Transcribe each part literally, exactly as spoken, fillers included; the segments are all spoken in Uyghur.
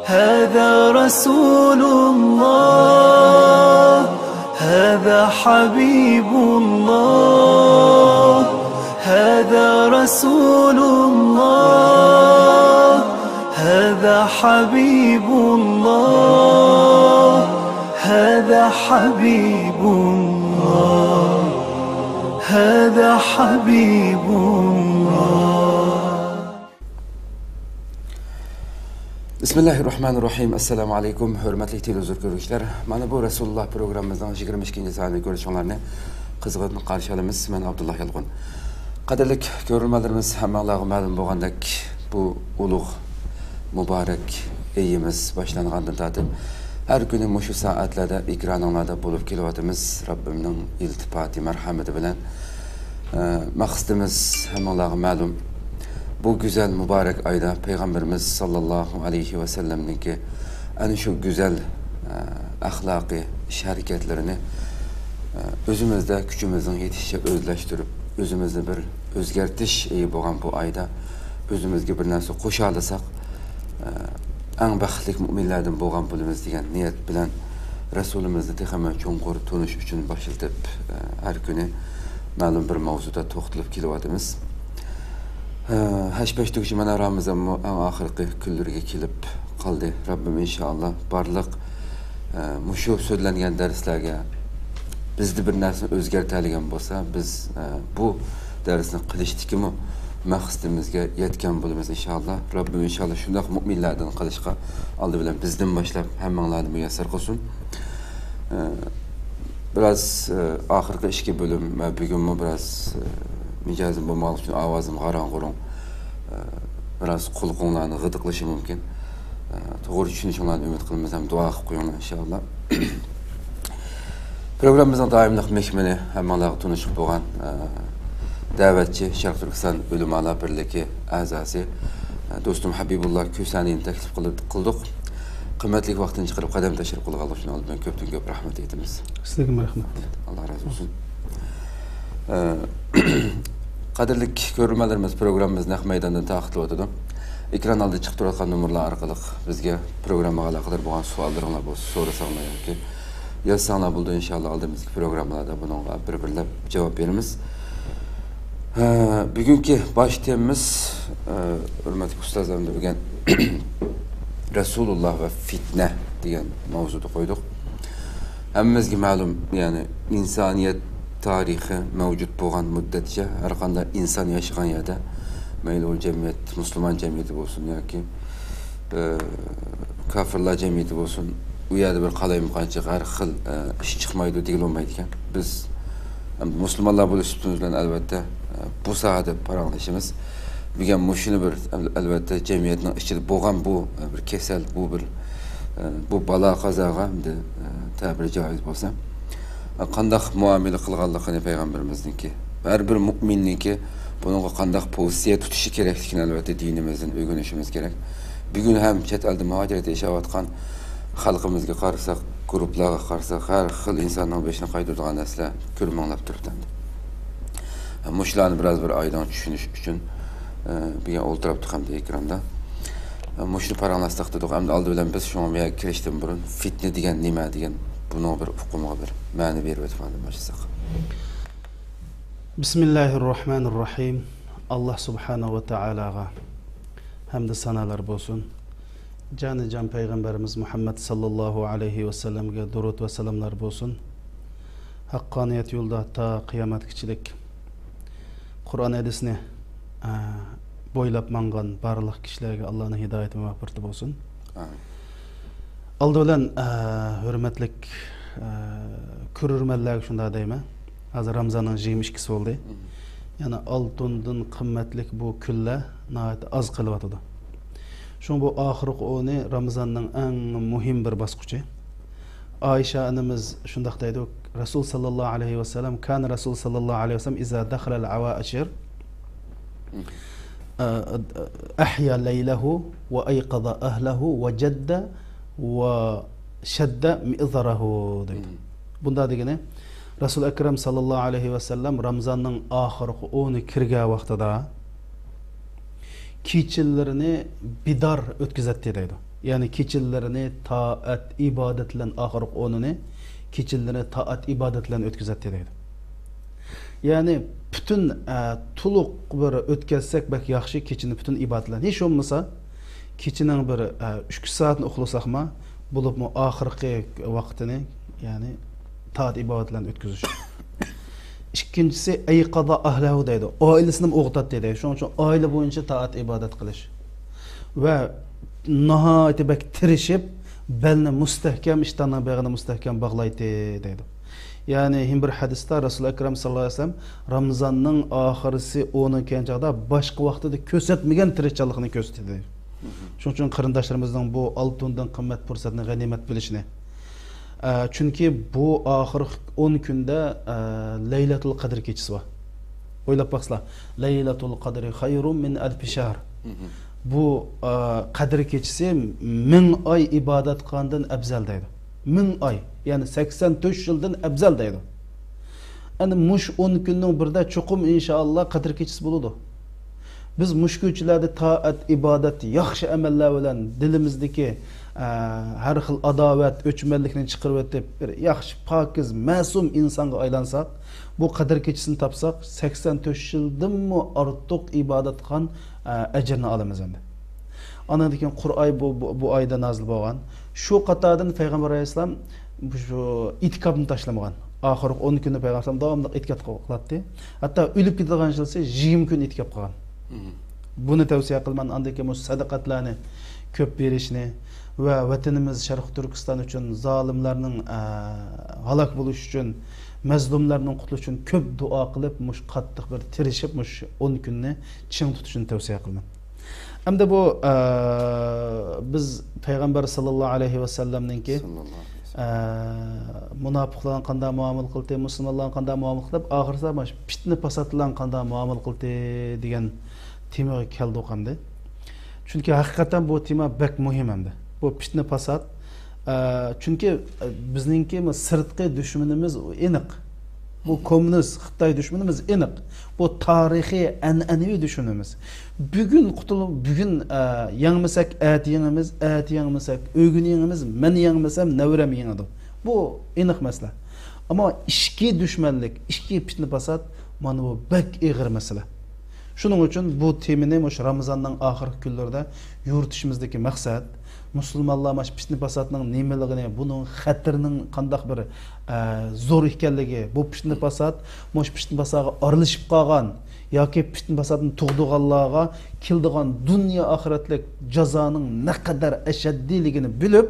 هذا رسول الله، هذا حبيب الله، هذا رسول الله، هذا حبيب الله، هذا حبيب الله، هذا حبيب الله. بىسمىللاھىررەھمانىررەھىم. ئەسسالامۇئەلەيكۇم، ھۆرمەتلىك تېلېۋىزور كۆرگۈچىلەر. مانا بۇ رەسۇلۇللا پروگراممىمىزنىڭ يىگىرمە ئىككىنچى سانىنى كۆرۈشۈڭلارنى قىزغىن قارشى ئالىمىز. مەن ئابدۇللا يالقۇن. قەدىرلىك كۆرۈرمەنلىرىمىز، ھەممىڭلارغا مەلۇم بولغاندەك، بۇ ئۇلۇغ مۇبارەك ئېيىمىز باشلانغاندىن تارتىپ، ھەر كۈنى مۇشۇ سائەتلەردە ئېكرانىڭلاردا بولۇپ كېلىۋاتىمىز. رەببىمنىڭ ئىلتىپاتى، مەرھەمىتى بىلەن، ئە، مەقسىتىمىز ھەممىڭلارغا مەلۇم. بۇ گۈزەل مۇبارەك ئايدا پەيغەمبىرىمىز ساللاللاھۇ ئەلەيھى ۋەسەللەمنىڭكى ئەنە شۇ گۈزەل، ئە، ئەخلاقىي ئىش ھەرىكەتلىرىنى، ئە، ئۆزىمىزدە كۈچىمىزنىڭ يېتىشىچە ئۆزلەشتۈرۈپ، ئۆزىمىزنى بىر ئۆزگەرتىش ئېيى بولغان بۇ ئايدا ئۆزىمىزگە بىر نەرسە قوشالىساق، ئە، ئەڭ بەختلىك مۇئمىنلەردىن بولغان بولىمىز دېگەن نىيەت بىلەن رەسۇلىمىزنى تېخىمۇ چوڭقۇر تونۇش ئۈچۈن باشلىتىپ، ئە، ھەر كۈنى مەلۇم بىر ماۋزۇدا توختىلىپ كېلىۋاتىمىز. ئە، ھەش-پەش دېگۈچە مانا رامىزانمۇ ئەڭ ئاخىرقى كۈنلىرىگە كېلىپ قالدى. رەببىم ئىنشائاللا بارلىق، ئە، مۇشۇ سۆزلەنگەن دەرسلەرگە بىزدە بىر نەرسىنى ئۆزگەرتەلىگەن بولسا، بىز، ئە، بۇ دەرسنى قىلىشتىكىمۇ مەقسىتىمىزگە يەتكەن بولىمىز ئىنشائاللا. رەببىم ئىنشائاللا شۇنداق مۇئمىنلەردىن قىلىشقا ئالدى بىلەن بىزدىن باشلاپ ھەممىڭلارنى مۇيەسسەر قىلسۇن. ئە، بىراز، ئە، ئاخىرقى ئىككى بۆلۈم ۋە بۈگۈنمۇ بىراز، ئە، مىجەزىم بولمىغانلىقى ئۈچۈن ئاۋازىم غاراڭ-غۇرۇڭ، ئە، بىراز قۇلىقىڭلارنى غىدىقلىشى مۇمكىن. ئە، توغرا چۈشىنىشىڭلارنى ئۈمىد قىلىمىز ھەم دۇئا قىلىپ قويۇڭلار ئىنشائاللا. پروگراممىمىزنىڭ دائىملىق مېھمىنى، ھەممىڭلارغا تونۇشلۇق بولغان، ئە، دەۋەتچى، شەرقىي تۈركىستان ئۆلىمالار بىرلىكى ئەزاسى، ئە، دوستۇم ھەبىبۇللا كۈسەنىنى تەكلىپ قىلىپ، قىلدۇق. قىممەتلىك ۋاقتىنى چىقىرىپ، قەدەم تەشرىپ قىلغانلىقى ئۈچۈن ئالدى بىلەن كۆپتىن كۆپ رەھمەت ئېيتىمىز. سىزگىمۇ رەھمەت. ئاللا رازى بولسۇن. ئە، قەدىرلىك كۆرۈرمەنلىرىمىز، پروگراممىمىز نەق مەيداندىن تارقىتىلىۋاتىدۇ. ئېكران ئالدىدا چىقىپ تۇرۇۋاتقان نومۇرلار ئارقىلىق بىزگە پروگراممىغا ئالاقىدار بولغان سوئاللىرىڭلار بولسا سورىساڭلار ياكى يازساڭلار بولىدۇ. ئىنشاللا ئالدىمىزدىكى پروگراممىلاردا بۇنىڭغا بىر-بىرلەپ جاۋاب بېرىمىز. ھە، بۈگۈنكى باش تېمىمىز، ئە، ھۆرمەتلىك ئۇستازلارنى ئۆگەن رەسۇلۇللا ۋە فىتنە دېگەن ماۋزۇدا قويدۇق. ھەممىمىزگە مەلۇم، يەنى ئىنسانىيەت تارىخى مەۋجۇت بولغان مۇددەتچە ھەرقانداق ئىنسان ياشىغان يەردە، مەيلى ئۇ جەمئىيەت مۇسۇلمان جەمئىيىتى بولسۇن ياكى، ئە، كاپىرلار جەمئىيىتى بولسۇن، ئۇ يەردە بىر قالايمىقانچىلىق، ھەر خىل، ئە، ئىش چىقمايدۇ دېگىلى بولمايدىكەن. بىز، ئە، مۇسۇلمانلار بولۇش سۈپىتىمىز بىلەن ئەلۋەتتە، ئە، بۇ ساھەدە پاراڭلىشىمىز. بۈگۈن مۇشۇنى بىر، ئەل-، ئەلۋەتتە جەمئىيەتنىڭ ئىچىدە بولغان بۇ، ئە، بىر كېسەل، بۇ بىر، ئە، بۇ بالا قازاغا ئەمدى، ئە، تەبىرى جايىز بولسا، ئە، قانداق مۇئامىلە قىلغانلىقىنى پەيغەمبىرىمىزنىڭكى، ھەر بىر مۇئمىننىڭكى بۇنىڭغا قانداق پوزىتسىيە تۇتۇشى كېرەكلىكىنى ئەلۋەتتە دىنىمىزدىن ئۆگىنىشىمىز كېرەك. بۈگۈن ھەم چەت ئەلدە مۇھاجىرەتتە ياشاۋاتقان خەلقىمىزگە قارىساق، گۇرۇپپىلارغا قارىساق، ھەر خىل ئىنساننىڭ بېشىنى قايتۇرىدىغان نەرسىلەر كۆرۈپ ماڭلاپ تۇرۇپتۇ ئەمدى. مۇشۇلارنى بىراز بىر ئايدىڭ چۈشىنىش ئۈچۈن، ئە، بىر ئولتۇرۇپتۇق ئەمدى ئېكراندا. ئە، مۇشۇنى پاراڭلاشتۇق دېدۇق. ئەمدى ئالدى بىلەن بىز شۇڭا بۇ يەرگە كىرىشتىن بۇرۇن فىتنە دېگەن نېمە دېگەن بۇنىڭ بىر ئۇقۇمىغا بىر مەنە بېرىپ ئۆتۈپ ئاندىن باشلىساق. بىسمىللاھىررەھمانىررەھىم. ئاللا سۇبھانەھۇ ۋە تائالاغا ھەمدۇ سانالار بولسۇن. جانىجان پەيغەمبىرىمىز مۇھەممەد ساللاللاھۇ ئەلەيھى ۋەسەللەمگە دۇرۇت ۋە سالاملار بولسۇن. ھەققانىيەت يولىدا تا قىيامەتكىچىلىك قۇرئان ھەدىسنى، ئە، بويلاپ ماڭغان بارلىق كىشىلەرگە ئاللانىڭ ھىدايىتى مەغپىرىتى بولسۇن. ئامىن. ئالدى بىلەن، ئە، ھۆرمەتلىك، ئە، كۆرۈرمەنلەرگە شۇنداق دەيمەن. ھازىر رامىزاننىڭ يىگىرمە ئىككىسى بولدى. مم. يەنى ئالتۇندىن قىممەتلىك بۇ كۈنلەر ناھايىتى ئاز قېلىۋاتىدۇ. شۇڭا بۇ ئاخىرقى ئونى رامىزاننىڭ ئەڭ مۇھىم بىر باسقۇچى. ئائىشە ئانىمىز شۇنداق دەيدۇ، رەسۇل ساللاللاھۇ ئەلەيھى ۋەسەللەم، كان رەسۇل ساللاللاھۇ ئەلەيھى ۋەسەللەم ئىزا دەخەلەل ئەۋائىشىر، ئە، ئەھيا لەيلەھۇ ۋە ئەيقەزە ئەھلەھۇ ۋە جەددە ۋە شەددە مىئزەرەھۇ دەيدۇ. مم. بۇندا دېگىنى، رەسۇل ئەكرەم ساللاللاھۇ ئەلەيھى ۋەسەللەم رامىزاننىڭ ئاخىرقى ئونى كىرگەن ۋاقتىدا كېچىلىرىنى بىدار ئۆتكۈزەتتى دەيدۇ. يەنى كېچىلىرىنى تائەت ئىبادەت بىلەن، ئاخىرقى ئونىنى كېچىلىرىنى تائەت ئىبادەت بىلەن ئۆتكۈزەتتى دەيدۇ. يەنى پۈتۈن، ئە، تولۇق بىر ئۆتكەزسەك بەك ياخشى، كېچىنى پۈتۈن ئىبادەت بىلەن. ھېچ بولمىسا كېچىنىڭ بىر، ئە، ئۈچ سائەتنى ئۇخلىساقما، بولۇپمۇ ئاخىرقى ۋاقتىنى، يەنى تائەت ئىبادەت بىلەن ئۆتكۈزۈش. ئىككىنچىسى، ئەيقەزە ئەھلەھۇ دەيدۇ. ئائىلىسىنىمۇ ئويغىتاتتى دەيدۇ. شۇنىڭ ئۈچۈن ئائىلە بويىچە تائەت ئىبادەت قىلىش. ۋە ناھايىتى بەك تىرىشىپ، بەلنى مۇستەھكەم، ئىشتاننىڭ بېغىنى مۇستەھكەم باغلايتتى دەيدۇ. يەنى، ھېم بىر ھەدىستە رەسۇل ئەكرەم ساللاللاھۇ ئەلەيھى ۋەسەللەم رامىزاننىڭ ئاخىرسى ئونى كەلگەن چاغدا باشقا ۋاقتىدا كۆرسەتمىگەن تىرىشچانلىقىنى كۆرسىتىدۇ. شۇنىڭ ئۈچۈن قېرىنداشلىرىمىزنىڭ بۇ ئالتۇندىن قىممەت پۇرسەتنى غەنىيمەت بىلىشىنى، ئە، چۈنكى بۇ ئاخىرقى ئون كۈندە، ئە، لەيلەتۇل قەدىر كېچىسى بار. ئويلاپ باقسىلا، لەيلەتۇل قەدرى خەيرۇم مىن ئەلفى شەھر. بۇ، ئە، قەدىر كېچىسى مىڭ ئاي ئىبادەت قىلغاندىن ئەپزەل دەيدۇ. مىڭ ئاي، يەنى سەكسەن تۆت يىلدىن ئەپزەل دەيدۇ. ئەنە مۇشۇ ئون كۈننىڭ بىرىدە چوقۇم ئىنشائاللا قەدىر كېچىسى بولىدۇ. بىز مۇشۇ كېچىلەردە تائەت، ئىبادەت، ياخشى ئەمەللەر بىلەن دىلىمىزدىكى، ئە، ھەر خىل ئاداۋەت، ئۆچمەنلىكنى چىقىرىۋېتىپ، بىر ياخشى، پاكىز، مەسۇم ئىنسانغا ئايلانساق، بۇ قەدىر كېچىسىنى تاپساق، سەكسەن تۆت يىلدىنمۇ ئارتۇق ئىبادەت قىلغان، ئە، ئەجىرنى ئالىمىز ئەمدى. ئاندىن كېيىن قۇرئاي بۇ، بۇ، بۇ ئايدا نازىل بولغان. شۇ قاتاردىن پەيغەمبەر ئەلەيھىسسالام شۇ ئېتىكاپنى تاشلىمىغان. ئاخىرقى ئون كۈنى پەيغەمبەر ئەلەيھىسسالام داۋاملىق ئېتىكاپ قىلاتتى. ھەتتا ئۆلۈپ كېتىدىغان يىلسى يىگىرمە كۈن ئېتىكاپ قىلغان. بۇنى تەۋسىيە قىلىمەن. ئاندىن كېيىن مۇشۇ سەدىقەتلەرنى كۆپ بېرىشنى ۋە ۋەتىنىمىز شەرقىي تۈركىستان ئۈچۈن زالىملارنىڭ، ئە، ھالاك بولۇشى ئۈچۈن، مەزلۇملارنىڭ قۇتۇلۇشى ئۈچۈن كۆپ دۇئا قىلىپ، مۇشۇ قاتتىق بىر تىرىشىپ، مۇشۇ ئون كۈننى چىڭ تۇتۇشنى تەۋسىيە قىلىمەن. ئەمدى بۇ، ئە، بىز پەيغەمبەر ساللاللاھۇ ئەلەيھى ۋەسەللەمنىڭكى، ئە، مۇناپىقلارغا قانداق مۇئامىلە قىلدى، مۇسۇلمانلارغا قانداق مۇئامىلە قىلدى دەپ، ئاخىرسىدا مانا شۇ پىتنە پاسات بىلەن قانداق مۇئامىلە قىلدى دېگەن تېمىغا كەلدۇق ئەمدى. چۈنكى ھەقىقەتەن بۇ تېما بەك مۇھىم ئەمدى. بۇ پىتنە پاسات، ئە، چۈنكى، ئە، بىزنىڭكى سىرتقى دۈشمىنىمىز ئېنىق. بۇ كوممۇنىست خىتاي دۈشمىنىمىز ئېنىق. بۇ تارىخىي، ئەنئەنىۋى دۈشمىنىمىز. بۈگۈن قۇتۇلۇپ، بۈگۈن، ئە، يەڭمىسەك، ئەتە يېڭىمىز، ئەتە يەڭمىسەك، ئۆگۈن يېڭىمىز، مەن يەڭمىسەم، نەۋرەم يېڭىدۇ. بۇ ئېنىق مەسىلە. ئەمما ئىچكى دۈشمەنلىك، ئىچكى پىتنە پاسات، مانا بۇ بەك ئېغىر مەسىلە. شۇنىڭ ئۈچۈن بۇ تېمىنى مۇشۇ رامىزاننىڭ ئاخىرقى كۈنلىرىدە يورۇتۇشىمىزدىكى مەقسەت، مۇسۇلمانلار مانا شۇ پىتنە پاساتنىڭ نېمىلىكىنى، بۇنىڭ خەتىرىنىڭ قانداق بىر، ئە، زور ئىكەنلىكى، بۇ پىتنە پاسات، مۇشۇ پىتنە پاساتقا ئارىلىشىپ قالغان ياكى پىتنە پاساتنى تۇغدۇرغانلارغا كېلىدىغان دۇنيا ئاخىرەتلىك جازانىڭ نەقەدەر ئەشەددىيلىكىنى بىلىپ،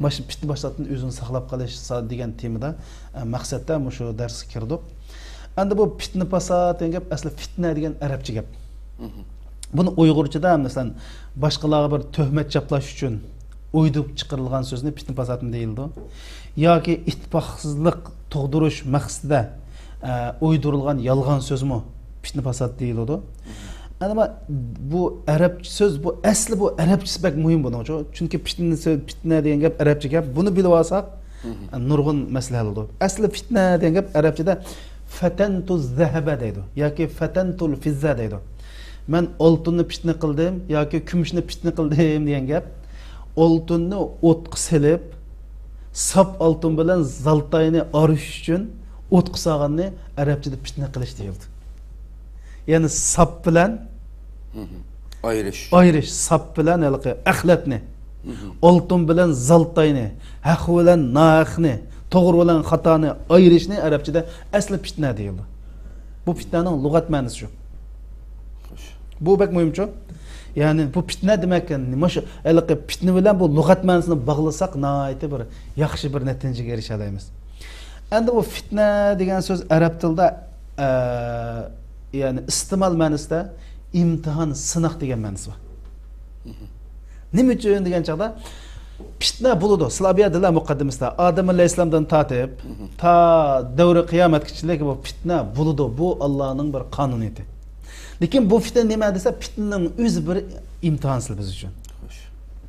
مانا شۇ پىتنە پاساتتىن ئۆزىنى ساقلاپ قېلىش دېگەن تېمىدا، ئە، مەقسەتتە مۇشۇ دەرسكە كىردۇق. ئەمدى بۇ پىتنە پاسات دېگەن گەپ ئەسلى پىتنە دېگەن ئەرەبچە گەپ. بۇنى ئۇيغۇرچىدا، مەسىلەن، باشقىلارغا بىر تۆھمەت چاپلاش ئۈچۈن ئويدۇرۇپ چىقىرىلغان سۆزنى پىتنە پاساتمۇ دېيىلىدۇ. ياكى ئىتتىپاقسىزلىق تۇغدۇرۇش مەقسىتىدە، ئە، ئويدۇرۇلغان يالغان سۆزمۇ پىتنە پاسات دېيىلىدۇ. ئەمما بۇ ئەرەبچە سۆز، بۇ ئەسلى بۇ ئەرەبچىسى بەك مۇھىم بۇنىڭ ئۈچۈن. چۈنكى پىتنە سۆ-، پىتنە دېگەن گەپ ئەرەبچە گەپ. بۇنى بىلىۋالساق، نۇرغۇن مەسىلە ھەل بولىدۇ. ئەسلى پىتنە دېگەن گەپ ئەرەبچىدە فەتەنتۇ زەھەبە دەيدۇ ياكى فەتەنتۇل فىززە دەيدۇ. مەن ئالتۇننى پىتنە قىلدىم ياكى كۈمۈشنى پىتنە قىلدىم دېگەن گەپ. ئالتۇننى ئوتقا سېلىپ، ساپ ئالتۇن بىلەن زالتاينى ئايرىش ئۈچۈن ئوتقا سالغاننى ئەرەبچىدە پىتنە قىلىش دېيىلىدۇ. يەنى ساپ بىلەن ئايرىش. ئايرىش، ساپ بىلەن ھېلىقى ئەخلەتنى، ئالتۇن بىلەن زالتاينى، ھەق بىلەن ناھەقنى، توغرا بىلەن خاتانى ئايرىشنى ئەرەبچىدە ئەسلى پىتنە دېيىلىدۇ. بۇ پىتنەنىڭ لۇغەت مەنىسى شۇ. بۇ بەك مۇھىمچۇ. يەنى بۇ پىتنە دېمەك، نېمە شۇ؟ ھېلىقى پىتنە بىلەن بۇ لۇغەت مەنىسىنى باغلىساق، ناھايىتى بىر ياخشى بىر نەتىجىگە ئېرىشەلەيمىز. ئەمدى بۇ پىتنە دېگەن سۆز ئەرەب تىلىدا، ئە، يەنى ئىستېمال مەنىسىدە ئىمتىھان، سىناق دېگەن مەنىسى بار. نېمە ئۈچۈن دېگەن چاغدا، پىتنە بولىدۇ. سىلەر بۇ يەردىلا مۇقەددىمىسىدە ئادەم ئەلەيھىسسالامدىن تارتىپ تا دەۋرى قىيامەتكىچىلىك بۇ پىتنە بولىدۇ. بۇ ئاللانىڭ بىر قانۇنىيىتى. لېكىن بۇ پىتنە نېمە دېسە، پىتنىنىڭ ئۆزى بىر ئىمتىھان سىلى بىز ئۈچۈن.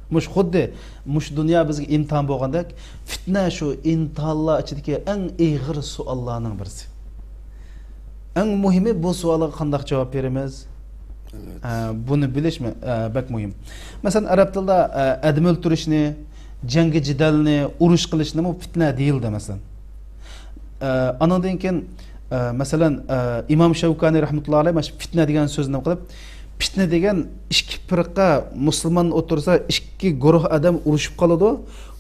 مۇشۇ خۇددى مۇشۇ دۇنيا بىزگە ئىمتىھان بولغاندەك، پىتنە شۇ ئىمتىھانلار ئىچىدىكى ئەڭ ئېغىر سوئاللارنىڭ بىرسى. ئەڭ مۇھىمى، بۇ سوئالغا قانداق جاۋاب بېرىمىز؟ ئە، بۇنى بىلىش مە-، ئە، بەك مۇھىم. مەسىلەن، ئەرەب تىلىدا، ئە، ئادەم ئۆلتۈرۈشنى، جەڭگى جېدەلنى، ئۇرۇش قىلىشنىمۇ پىتنە دېيىلدى، مەسىلەن. ئە، ئانىڭدىن كېيىن، ئە، مەسىلەن، ئە، ئىمام شەۋكانى رەھمەتۇللا ئەلەيھ مانا شۇ پىتنە دېگەن سۆزنى نېمە قىلىپ، پىتنە دېگەن ئىككى پىرقە مۇسۇلمان ئوتتۇرىسىدا ئىككى گۇرۇھ ئادەم ئۇرۇشۇپ قالىدۇ.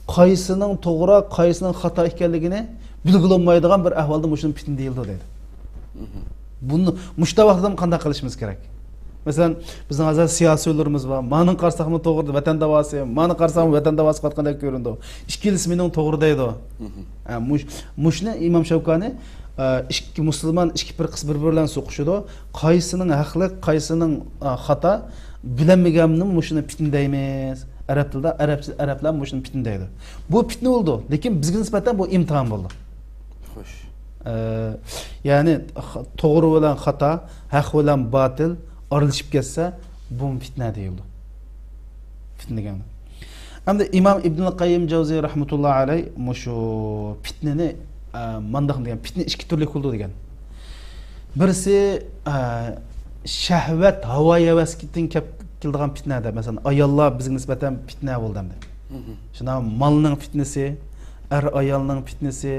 قايسىنىڭ توغرا، قايسىنىڭ خاتا ئىكەنلىكىنى بىلگىلى بولمايدىغان بىر ئەھۋالدا مۇشۇنى پىتنە دېيىلىدۇ دەيدۇ. بۇنى مۇشۇنداق ۋاقىتتا قانداق قىلىشىمىز كېرەك؟ مەسىلەن، بىزنىڭ ھازىر سىياسىيونلىرىمىز بار. مانى قارىساقمۇ توغرا ۋەتەن داۋاسى، مانى قارىساقمۇ ۋەتەن داۋاسى قىلىۋاتقاندەك كۆرۈنىدۇ. ئىككىلىسى مېنىڭ توغرا دەيدۇ. ھە، مۇش-، مۇشۇنى ئىمام شەۋكانى، ئە، ئىككى مۇسۇلمان، ئىككى پىرقىسى بىر-بىرى بىلەن سوقۇشىدۇ. قايسىنىڭ ھەقلىق، قايسىنىڭ، ئە، خاتا بىلەلمىگەننى مۇشۇنى پىتنە دەيمىز. ئەرەب تىلىدا، ئەرەب، ئەرەبلەر مۇشۇنى پىتنە دەيدۇ. بۇ پىتنە بولىدۇ، لېكىن بىزگە نىسبەتەن بۇ ئىمتىھان بولىدۇ. خوش. ئە، يەنى خ-، توغرا بىلەن خاتا، ھەق بىلەن باتىل ئارىلىشىپ كەتسە، بۇمۇ پىتنە دېيىلىدۇ. پىتنە دېگەن. ئەمدى ئىمام ئىبنۇل قەييىم جەۋزىي رەھمەتۇللا ئەلەي مۇشۇ پىتنىنى، ئە، مانداق دېگەن، پىتنە ئىككى تۈرلۈك بولىدۇ دېگەن. بىرسى، ئە، شەھۋەت، ھاۋا-ھەۋەستىن كەپ كېلىدىغان پىتنە دەپ، مەسىلەن، ئاياللار بىزگە نىسبەتەن پىتنە بولدى ئەمدى. شۇنداق مالنىڭ پىتنىسى، ئەر-ئايالنىڭ پىتنىسى،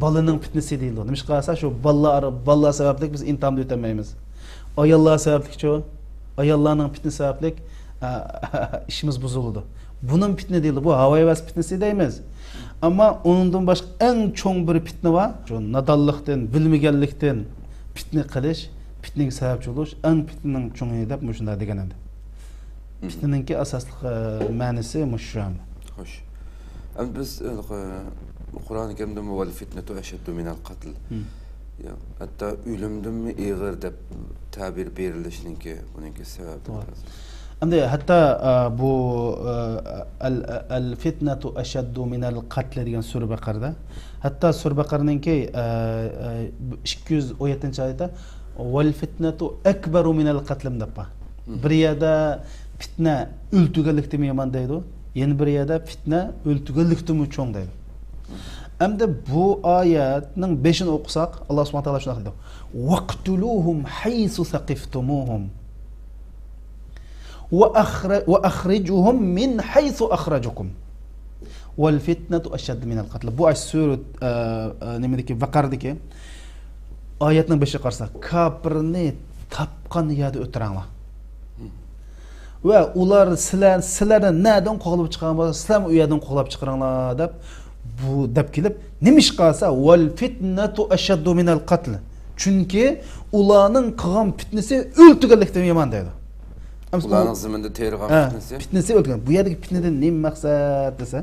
بالىنىڭ پىتنىسى دېيىلىدۇ. نېمىشقا دېسە، شۇ بالىلار، بالىلار سەۋەبلىك بىز ئىمتىھاندا ئۆتەلمەيمىز. ئاياللار سەۋەبلىكچۇ؟ ئاياللارنىڭ پىتنىسى سەۋەبلىك، ئە، ئىشىمىز بۇزۇلىدۇ. بۇنىڭ پىتنە دېيىلىدۇ. بۇ ھاۋا-ھەۋەس پىتنىسى دەيمىز. ئەمما ئۇنىڭدىن باشقا ئەڭ چوڭ بىر پىتنە بار. شۇ نادانلىقتىن، بىلمىگەنلىكتىن پىتنە قىلىش، پىتنىگە سەۋەبچى بولۇش ئەڭ پىتنىنىڭ چوڭى دەپ مۇشۇنداق دېگەن ئىدى. پىتنىنىڭكى ئاساسلىق، ئە، مەنىسى مۇشۇ ئەمدى. خوش. ئەمدى بىز، ئە، قۇرئانى كەرىمدىمۇ «ۋەل فىتنەتۇ ئەشەددۇ مىنەل قەتل». يا، ھەتتا ئۆلۈمدىنمۇ ئېغىر دەپ تەبىر بېرىلىشىنىڭكى، بۇنىڭكى سەۋەبى توغرا. ئەمدى ھەتتا، ئە، بۇ، ئە، ئەل، ئەل فىتنەتۇ ئەشەددۇ مىنەل قەتل دېگەن سۈرە بەقەردە. ھەتتا سۈرە بەقەرنىڭكى، ئە، ئە، ئىككى يۈز ئون يەتتىنچى ئايەتتە «ۋەل فىتنەتۇ ئەكبەرۇ مىنەل قەتلىم» دەپ بار. بىر يەردە پىتنە ئۆلتۈرگەنلىكتىنمۇ يامان دەيدۇ، يەنە بىر يەردە پىتنە ئۆلتۈرگەنلىكتىنمۇ چوڭ دەيدۇ. ئەمدى بۇ ئايەتنىڭ بېشىنى ئوقۇساق، ئاللا سۇبھانەھۇ ۋە تائالا شۇنداق دەيدۇ: «ۋەقتۇلۇھۇم ھەيسۇ سەقىفتۇمۇھۇم ۋە ئەخرە-، ۋە ئەخرىجۇھۇم مىن ھەيسۇ ئەخرەجۇكۇم ۋەل فىتنەتۇ ئەشەددۇ مىنەل قەتل». بۇ ئايەت سۈرە، ئە، ئە، نېمىدىكى، ۋەقەردىكى ئايەتنىڭ بېشىغا قارىساق، كاپىرنى تاپقان يەردە ئۆلتۈرۈڭلار. ۋە ئۇلار سىلەر، سىلەرنى نەدىن قوغلاپ چىقارغان بولسا، سىلەرمۇ ئۇ يەردىن قوغلاپ چىقىرىڭلار دەپ، بۇ دەپ كېلىپ، نېمىشقا دېسە، «ۋەل فىتنەتۇ ئەشەددۇ مىنەل قەتل». چۈنكى ئۇلارنىڭ قىلغان پىتنىسى ئۆلتۈرگەنلىكتىن يامان دەيدۇ. ئەمسە ئۇلارنىڭ زېمىندا تېرىغان ھە، پىتنىسى. پىتنىسى ئۆلتۈرگەن. بۇ يەردىكى پىتنىدىن نېمە مەقسەت دېسە،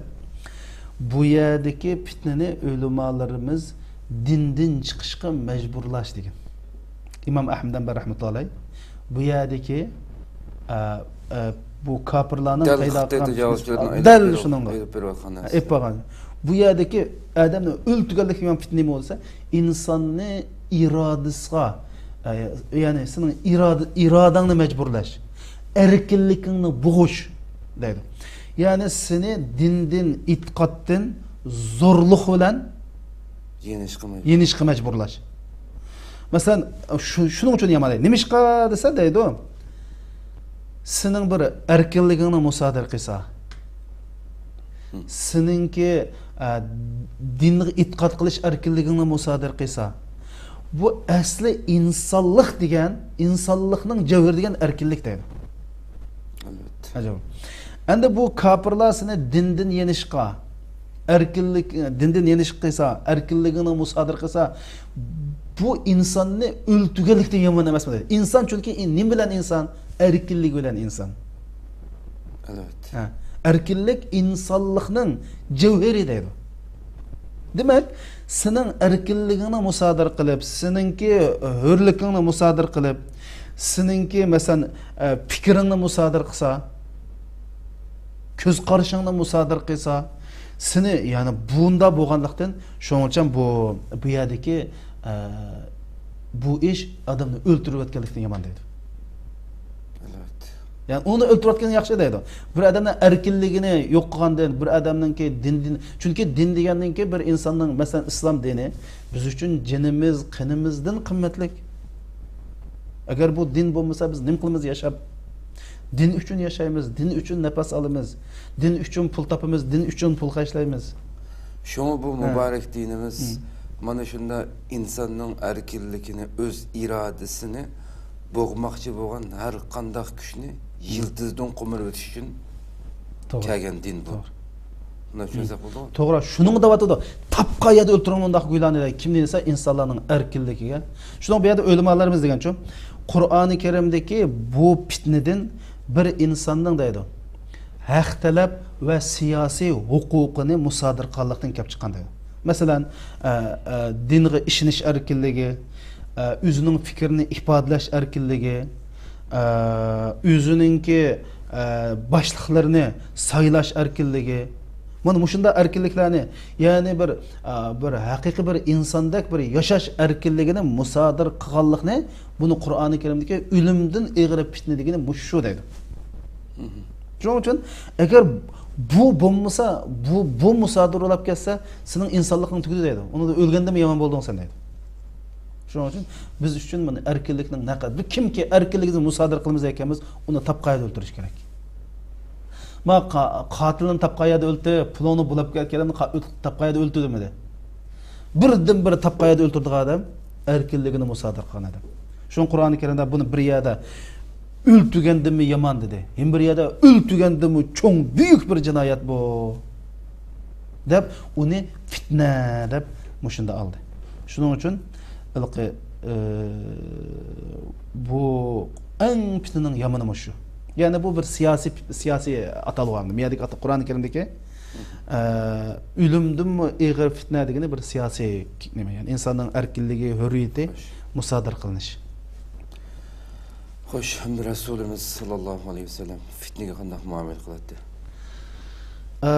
بۇ يەردىكى پىتنىنى ئۆلىمالىرىمىز دىندىن چىقىشقا مەجبۇرلاش دېگەن. ئىمام ئەھمەد ھەمبەل رەھمەتۇللا ئەلەيھ بۇ يەردىكى، ئە، ئە، بۇ كاپىرلارنىڭ دەل پەيدا خىتاي قىلغان تاجاۋۇزچىلىرىنىڭ پىتنىسى ئېلىپ دەل بېرىۋ-، شۇنىڭغا ئېلىپ بېرىۋاتقان نەرسە. ئېلىپ بارغان. بۇ يەردىكى ئادەمنى ئۆلتۈرگەنلىك دېگەن پىتنە نېمە بولسا، ئىنساننى ئىرادىسىغا، ئە، يەنى سېنىڭ ئىرادە-، ئىرادەڭنى مەجبۇرلاش، ئەركىنلىكىڭنى بوغۇش دەيدۇ. يەنى سېنى دىندىن، ئېتىقادتىن زورلۇق بىلەن يېنىشقا مەجبۇر. يېنىشقا مەجبۇرلاش. مەسىلەن، شۇ، شۇنىڭ ئۈچۈن يامان دەيدۇ. نېمىشقا دېسە دەيدۇ، سېنىڭ بىر ئەركىنلىكىڭنى مۇسادىرە قىلسا، سېنىڭكى، ئە، دىنغا ئېتىقاد قىلىش ئەركىنلىكىڭنى مۇسادىرە قىلسا، بۇ ئەسلى ئىنسانلىق دېگەن، ئىنسانلىقنىڭ جەۋھىرى دېگەن ئەركىنلىك دەيدۇ. ئەلۋەتتە. ئەجەب. ئەمدى بۇ كاپىرلار سېنى دىندىن يېنىشقا، ئەركىنلىك، دىندىن يېنىشقا قىلسا، ئەركىنلىكىڭنى مۇسادىرە قىلسا، بۇ ئىنساننى ئۆلتۈرگەنلىكتىن يامان ئەمەسمۇ دەيدۇ. ئىنسان چۈنكى نېمە بىلەن ئىنسان؟ ئەركىنلىك بىلەن ئىنسان. ئەلۋەتتە. ھە. ئەركىنلىك ئىنسانلىقنىڭ جەۋھىرى دەيدۇ. دېمەك، سېنىڭ ئەركىنلىكىڭنى مۇسادىرە قىلىپ، سېنىڭكى ھۆرلۈكۈڭنى مۇسادىرە قىلىپ، سېنىڭكى، مەسىلەن، ئە، پىكرىڭنى مۇسادىرە قىلسا، كۆز قارىشىڭنى مۇسادىرە قىلسا، سېنى، يەنى بۇندا بولغانلىقتىن، شۇنىڭ ئۈچۈن بۇ، بۇ يەردىكى، ئە، بۇ ئىش ئادەمنى ئۆلتۈرۈۋەتكەنلىكتىن يامان دەيدۇ. ئەلۋەتتە. يەنى ئۇنى ئۆلتۈرۈۋەتكەن ياخشى دەيدۇ. بىر ئادەمنىڭ ئەركىنلىكىنى يوق قىلغاندىن، بىر ئادەمنىڭكى دىن، دىن، چۈنكى دىن دېگەندىن كېيىن بىر ئىنساننىڭ، مەسىلەن، ئىسلام دىنى بىز ئۈچۈن جېنىمىز، قېنىمىزدىن قىممەتلىك. ئەگەر بۇ دىن بولمىسا، بىز نېمە قىلىمىز ياشاپ؟ دىن ئۈچۈن ياشايمىز، دىن ئۈچۈن نەپەس ئالىمىز، دىن ئۈچۈن پۇل تاپىمىز، دىن ئۈچۈن پۇل خەجلەيمىز. شۇڭا بۇ ھە. مۇبارەك دىنىمىز ھىم. مانا شۇنداق ئىنساننىڭ ئەركىنلىكىنى، ئۆز ئىرادىسىنى بوغماقچى بولغان ھەر قانداق كۈچنى ھىم. يىلتىزىدىن قومۇرۇۋېتىش ئۈچۈن توغرا. كەلگەن دىن بۇ. توغرا. بۇنى چۈشەنسەك بولدىغۇ؟ توغرا، شۇنىڭغا دەۋاتىدۇ. تاپقان يەردە ئۆلتۈرۈڭ مۇنداق گۇيلارنى دەيدۇ. كىمنى دېسە، ئىنسانلارنىڭ ئەركىنلىكىگە. شۇنىڭ بۇ يەردە ئۆلىمالىرىمىز دېگەنچۇ، قۇرئانى كەرىمدىكى بۇ پىتنىدىن بىر ئىنساننىڭ دەيدۇ، ھەق تەلەپ ۋە سىياسىي ھوقۇقىنى مۇسادىرە قىلغانلىقتىن كەپ چىققان دەيدۇ. مەسىلەن، ئە، ئە، دىنغا ئىشىنىش ئەركىنلىكى، ئە، ئۆزىنىڭ پىكرىنى ئىپادىلەش ئەركىنلىكى، ئە، ئۆزىنىڭكى، ئە، باشلىقلىرىنى سايلاش ئەركىنلىكى. مانا مۇشۇنداق ئەركىنلىكلەرنى، يەنى بىر، ئە، بىر ھەقىقىي بىر ئىنساندەك بىر ياشاش ئەركىنلىكىنى مۇسادىرە قىلغانلىقنى بۇنى قۇرئانى كەرىمدىكى ئۆلۈمدىن ئېغىر پىتنە دېگىنى مۇشۇ دەيدۇ. شۇنىڭ ئۈچۈن ئەگەر بۇ بولمىسا، بۇ، بۇ مۇسادىرە بولاپ كەتسە، سېنىڭ ئىنسانلىقىڭ تۈگىدى دەيدۇ. ئۇنىڭدىن ئۆلگەندىمۇ يامان بولدۇڭ سەن دەيدۇ. شۇنىڭ ئۈچۈن بىز ئۈچۈن مانا ئەركىنلىكنىڭ نەقەدىر، بىز كىمكى ئەركىنلىكىمىزنى مۇسادىرە قىلىمىز ئەكەنمىز، ئۇنى تاپقان يەردە ئۆلتۈرۈش كېرەك. ما قا-، قاتىلنى تاپقان يەردە ئۆلتۈر، پۇلۇڭنى بۇلاپ كەتكەن ئادەمنى قا-، ئۆل-، تاپقان يەردە ئۆلتۈر دېمىدى. بىردىنبىر تاپقان يەردە ئۆلتۈرىدىغان ئادەم ئەركىنلىكىنى مۇسادىرە قىلغان ئادەم. شۇڭا قۇرئانى كەرىمدە بۇنى بىر يەردە ئۆلتۈرگەندىنمۇ يامان دېدى. يەنە بىر يەردە ئۆلتۈرگەندىنمۇ چوڭ بۈيۈك بىر جىنايەت بۇ. دەپ ئۇنى پىتنە دەپ مۇشۇنداق ئالدى. شۇنىڭ ئۈچۈن ھېلىقى، ئى، بۇ ئەڭ پىتنىنىڭ يامىنى مۇشۇ. يەنى بۇ بىر سىياسىي، سىياسىي ئاتالغۇ ئەمدى. مۇ يەردىكى ئاتا-، قۇرئانى كەرىمدىكى، ئە، ئۆلۈمدىنمۇ ئېغىر پىتنە دېگىنى بىر سىياسىي نېمە، يەنى ئىنساننىڭ ئەركىنلىكى، ھۆرىيىتى خوش. مۇسادىرە قىلىنىش. خوش، ھەمدە رەسۇلىمىز ساللاللاھۇ ئەلەيھى ۋەسەللەم پىتنىگە قانداق مۇئامىلە قىلاتتى؟ ئە،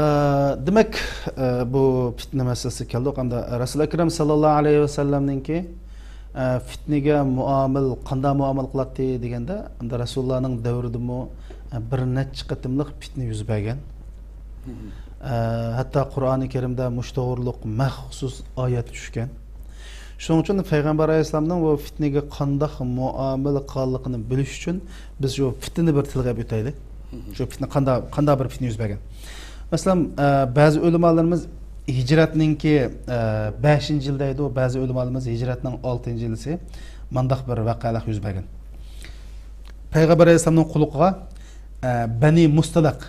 دېمەك، ئە، بۇ پىتنە مەسىلىسىگە كەلدۇق. ئەمدى رەسۇل ئەكرەم ساللاللاھۇ ئەلەيھى ۋەسەللەمنىڭكى، ئە، پىتنىگە مۇئامىلە، قانداق مۇئامىلە قىلاتتى دېگەندە، ئەمدى رەسۇلۇللانىڭ دەۋرىدىمۇ، ئە، بىر نەچچە قېتىملىق پىتنە يۈز بەرگەن. ئە، ھەتتا قۇرئانى كەرىمدە مۇشۇ توغرۇلۇق مەخسۇس ئايەت چۈشكەن. شۇنىڭ ئۈچۈن پەيغەمبەر ئەلەيھىسسالامنىڭ بۇ پىتنىگە قانداق مۇئامىلە قىلغانلىقىنى بىلىش ئۈچۈن بىز شۇ پىتنىنى بىر تىلغا ئۆتەيلى. شۇ پىتنە قاندا-، قانداق بىر پىتنە يۈز بەرگەن؟ مەسىلەن، ئە، بەزى ئۆلىمالىرىمىز ھىجرەتنىڭكى، ئە، بەشىنچى يىلى دەيدۇ، بەزى ئۆلىمالىرىمىز ھىجرەتنىڭ ئالتىنچى يىلىسى مانداق بىر ۋەقەلەر يۈز بەرگەن. پەيغەمبەر ئەلەيھىسسالامنىڭ قۇلىقىغا، ئە، بەنى مۇستەلىق،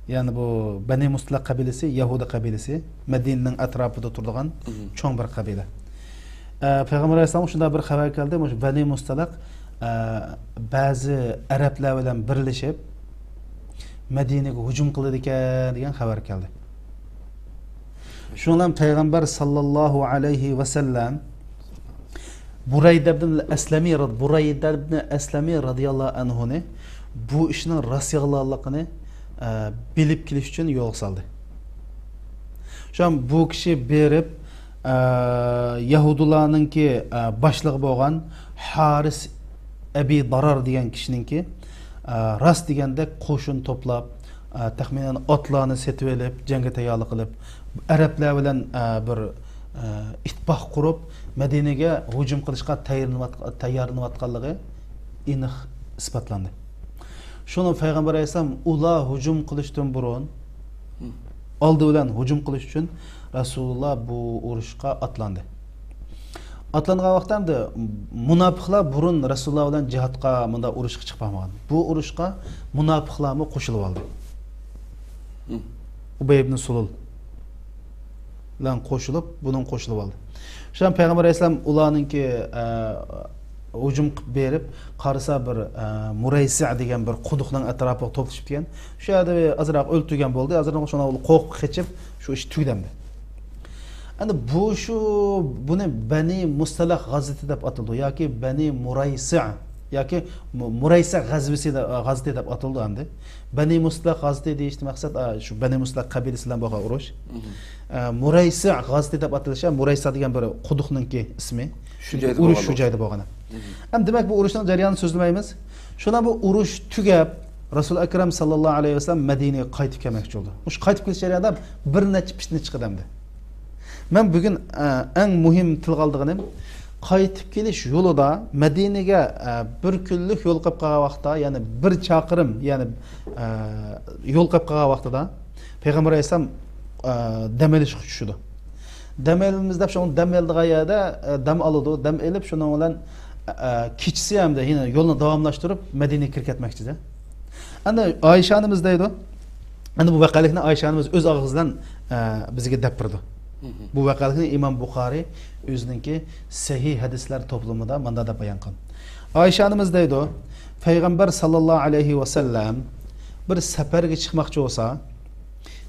يەنى بۇ بەنى مۇستەلىق قەبىلىسى، يەھۇدىي قەبىلىسى، مەدىنىنىڭ ئەتراپىدا تۇرىدىغان مم. چوڭ بىر قەبىلە. ئە، پەيغەمبەر ئەلەيھىسسالامغا شۇنداق بىر خەۋەر كەلدى، مۇشۇ بەنى مۇستەلىق، ئە، بەزى ئەرەبلەر بىلەن بىرلىشىپ، مەدىنىگە ھۇجۇم قىلىدىكەن دېگەن خەۋەر كەلدى. شۇنىڭ بىلەن پەيغەمبەر ساللاللاھۇ ئەلەيھى ۋەسەللەم بۇرەيدە ئىبن ئەسلەمى، بۇرەيدە ئىبن ئەسلەمى رازىياللاھۇ ئەنھۇنى بۇ ئىشنىڭ راست يالغانلىقىنى، ئە، بىلىپ كېلىش ئۈچۈن يولغا سالدى. شۇڭا بۇ كىشى بېرىپ، ئە، يەھۇدىيلارنىڭكى، ئە، باشلىقى بولغان ھارىس ئەبى دارار دېگەن كىشىنىڭكى، ئە، راست دېگەندەك قوشۇن توپلاپ، ئە، تەخمىنەن ئاتلارنى سېتىۋېلىپ، جەڭگە تەييارلىق قىلىپ، ئەرەبلەر بىلەن، ئە، بىر، ئە، ئىتتىپاق قۇرۇپ، مەدىنىگە ھۇجۇم قىلىشقا تەييارلىنىۋات-، تەييارلىنىۋاتقانلىقى ئېنىق ئىسپاتلاندى. شۇنى پەيغەمبەر ئەلەيھىسسالام ئۇلار ھۇجۇم قىلىشتىن بۇرۇن، مم. ئالدى بىلەن ھۇجۇم قىلىش ئۈچۈن رەسۇلۇللا بۇ ئۇرۇشقا ئاتلاندى. ئاتلانغان ۋاقىتتا ئەمدى مۇناپىقلار بۇرۇن رەسۇلۇللا بىلەن جىھادقا، مۇنداق ئۇرۇشقا چىقىپ باقمىغان. بۇ ئۇرۇشقا مۇناپىقلارمۇ قوشۇلۇۋالدى. مم. ئۇبەي ئىبن سۇلۇل بىلەن قوشۇلۇپ، بۇنىڭ قوشۇلۇۋالدى. شۇ پەيغەمبەر ئەلەيھىسسالام ئۇلارنىڭكى، ئە، ھۇجۇم قىلىپ بېرىپ، قارىسا بىر، ئە، مۇرەيسە دېگەن بىر قۇدۇقنىڭ ئەتراپىغا توپلىشىپ كەلگەن. شۇ يەردە ئازراق ئۆلتۈرگەن بولدى. ئازراق شۇنىڭ قورقۇپ قېچىپ، شۇ ئىش تۈگىدى ئەمدى. ئەمدى بۇ شۇ، بۇنى بەنى مۇستەلىق غازۋىتى دەپ ئاتىلىدۇ ياكى بەنى مۇرەيسە ياكى مۇ-، مۇرەيسە غەزۋىسى دە-، غازۋىتى دەپ ئاتىلىدۇ ئەمدى. بەنى مۇستەلىق غازۋىتى دېيىشتىن مەقسەت، ئا، شۇ بەنى مۇستەلىق قەبىلىسى بىلەن بولغان ئۇرۇش. مم. ئە، مۇرەيسە غازۋىتى دەپ ئاتىلىشى، مۇرەيسە دېگەن بىر قۇدۇقنىڭكى ئىسمى. شۇ جايدا ئۇرۇش بولغان شۇ ئۇرۇش. جايدا بولغان. مم. ئەمدى دېمەك بۇ ئۇرۇشنىڭ جەريانىنى سۆزلىمەيمىز. شۇنداق بۇ ئۇرۇش تۈگەپ، رەسۇل ئەكرەم ساللاللاھۇ ئەلەيھى ۋەسەللەم مەدىنىگە قايتىپ كەلمەكچى بولدى. مۇشۇ قايتىپ كېلىش جەريانىدا بىر نەچچە پىتنە چىقىدۇ ئەمدى. مەن بۈگۈن، ئە، ئەڭ مۇھىم تىلغا ئالىدىغىنىم، قايتىپ كېلىش يولىدا مەدىنىگە، ئە، بىر كۈنلۈك يول قىلىپ قالغان ۋاقىتتا، يەنى بىر چاقىرىم، يەنى، ئە، يول قىلىپ قالغان ۋاقتىدا پەيغەمبەر ئەلەيھىسسالام، ئە، دەم ئېلىشقا چۈشىدۇ. دەم ئېلىمىز دەپ، شۇڭا دەم ئېلىدىغان يەردە، ئە، دەم ئالىدۇ. دەم ئېلىپ، شۇنىڭ بىلەن، ئە، كېچىسى ھەمدە يەنە يولنى داۋاملاشتۇرۇپ، مەدىنىگە كىرىپ كەتمەكچىدى. ئەنە ئايشە ئانىمىز دەيدۇ. ئەنە بۇ ۋەقەلىكنى ئايشە ئانىمىز ئۆز ئاغزى بىلەن، ئە، بىزگە دەپ بېرىدۇ. بۇ ۋەقەلىكنى ئىمام بۇخارىي ئۆزىنىڭكى سەھىھ ھەدىسلەر توپلىمىدا مۇنداق دەپ بايان قىلغان. ئايشە ئانىمىز دەيدۇ، پەيغەمبەر ساللاللاھۇ ئەلەيھى ۋەسەللەم بىر سەپەرگە چىقماقچى بولسا،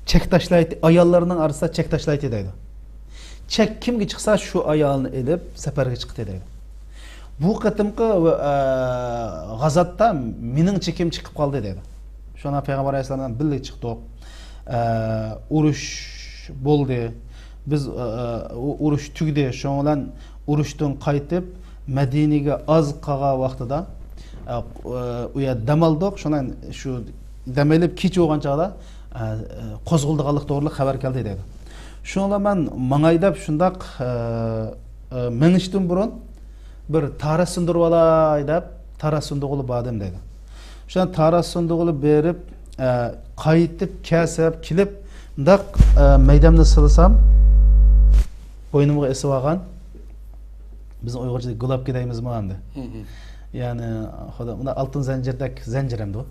چەك تاشلايتتى، ئاياللىرىنىڭ ئارىسىدا چەك تاشلايتتى دەيدۇ. چەك كىمگە چىقسا، شۇ ئايالنى ئېلىپ سەپەرگە چىقتى دەيدۇ. بۇ قېتىمقى، ئە، غازاتتا مېنىڭ چېكىم چىقىپ قالدى دەيدۇ. شۇڭا پەيغەمبەر ئەلەيھىسسالام بىللە چىقتۇق. ئە، ئۇرۇش بولدى. بىز، ئە، ئۇ-، ئۇرۇش تۈگىدى. شۇنىڭ بىلەن ئۇرۇشتىن قايتىپ، مەدىنىگە ئاز قالغان ۋاقتىدا، ئە، ئۇ يەردە دەم ئالدۇق. شۇنىڭ شۇ دەم ئېلىپ كېچە بولغان چاغدا، ئە، ئە، قوزغىلىدىغانلىق توغرىلىق خەۋەر كەلدى دەيدۇ. شۇنىڭ بىلەن مەن ماڭاي دەپ شۇنداق، ئە، ئە، مېڭىشتىن بۇرۇن بىر تارا سۇندۇرۇۋالاي دەپ، تارا سۇندۇرغىلى باردىم دەيدۇ. شۇنداق تارا سۇندۇرغىلى بېرىپ، ئە، قايتىپ كەلسەم، كېلىپ، مۇنداق، ئە، مەيدەمنى سىلىسام، بوينۇمغا ئېسىۋالغان، بىزنىڭ ئۇيغۇرچىدا گۇلاپكا دەيمىزمۇ ئەمدى؟ يەنى، خۇدا، مۇنداق ئالتۇن زەنجىردەك زەنجىر ئەمدى ئۇ.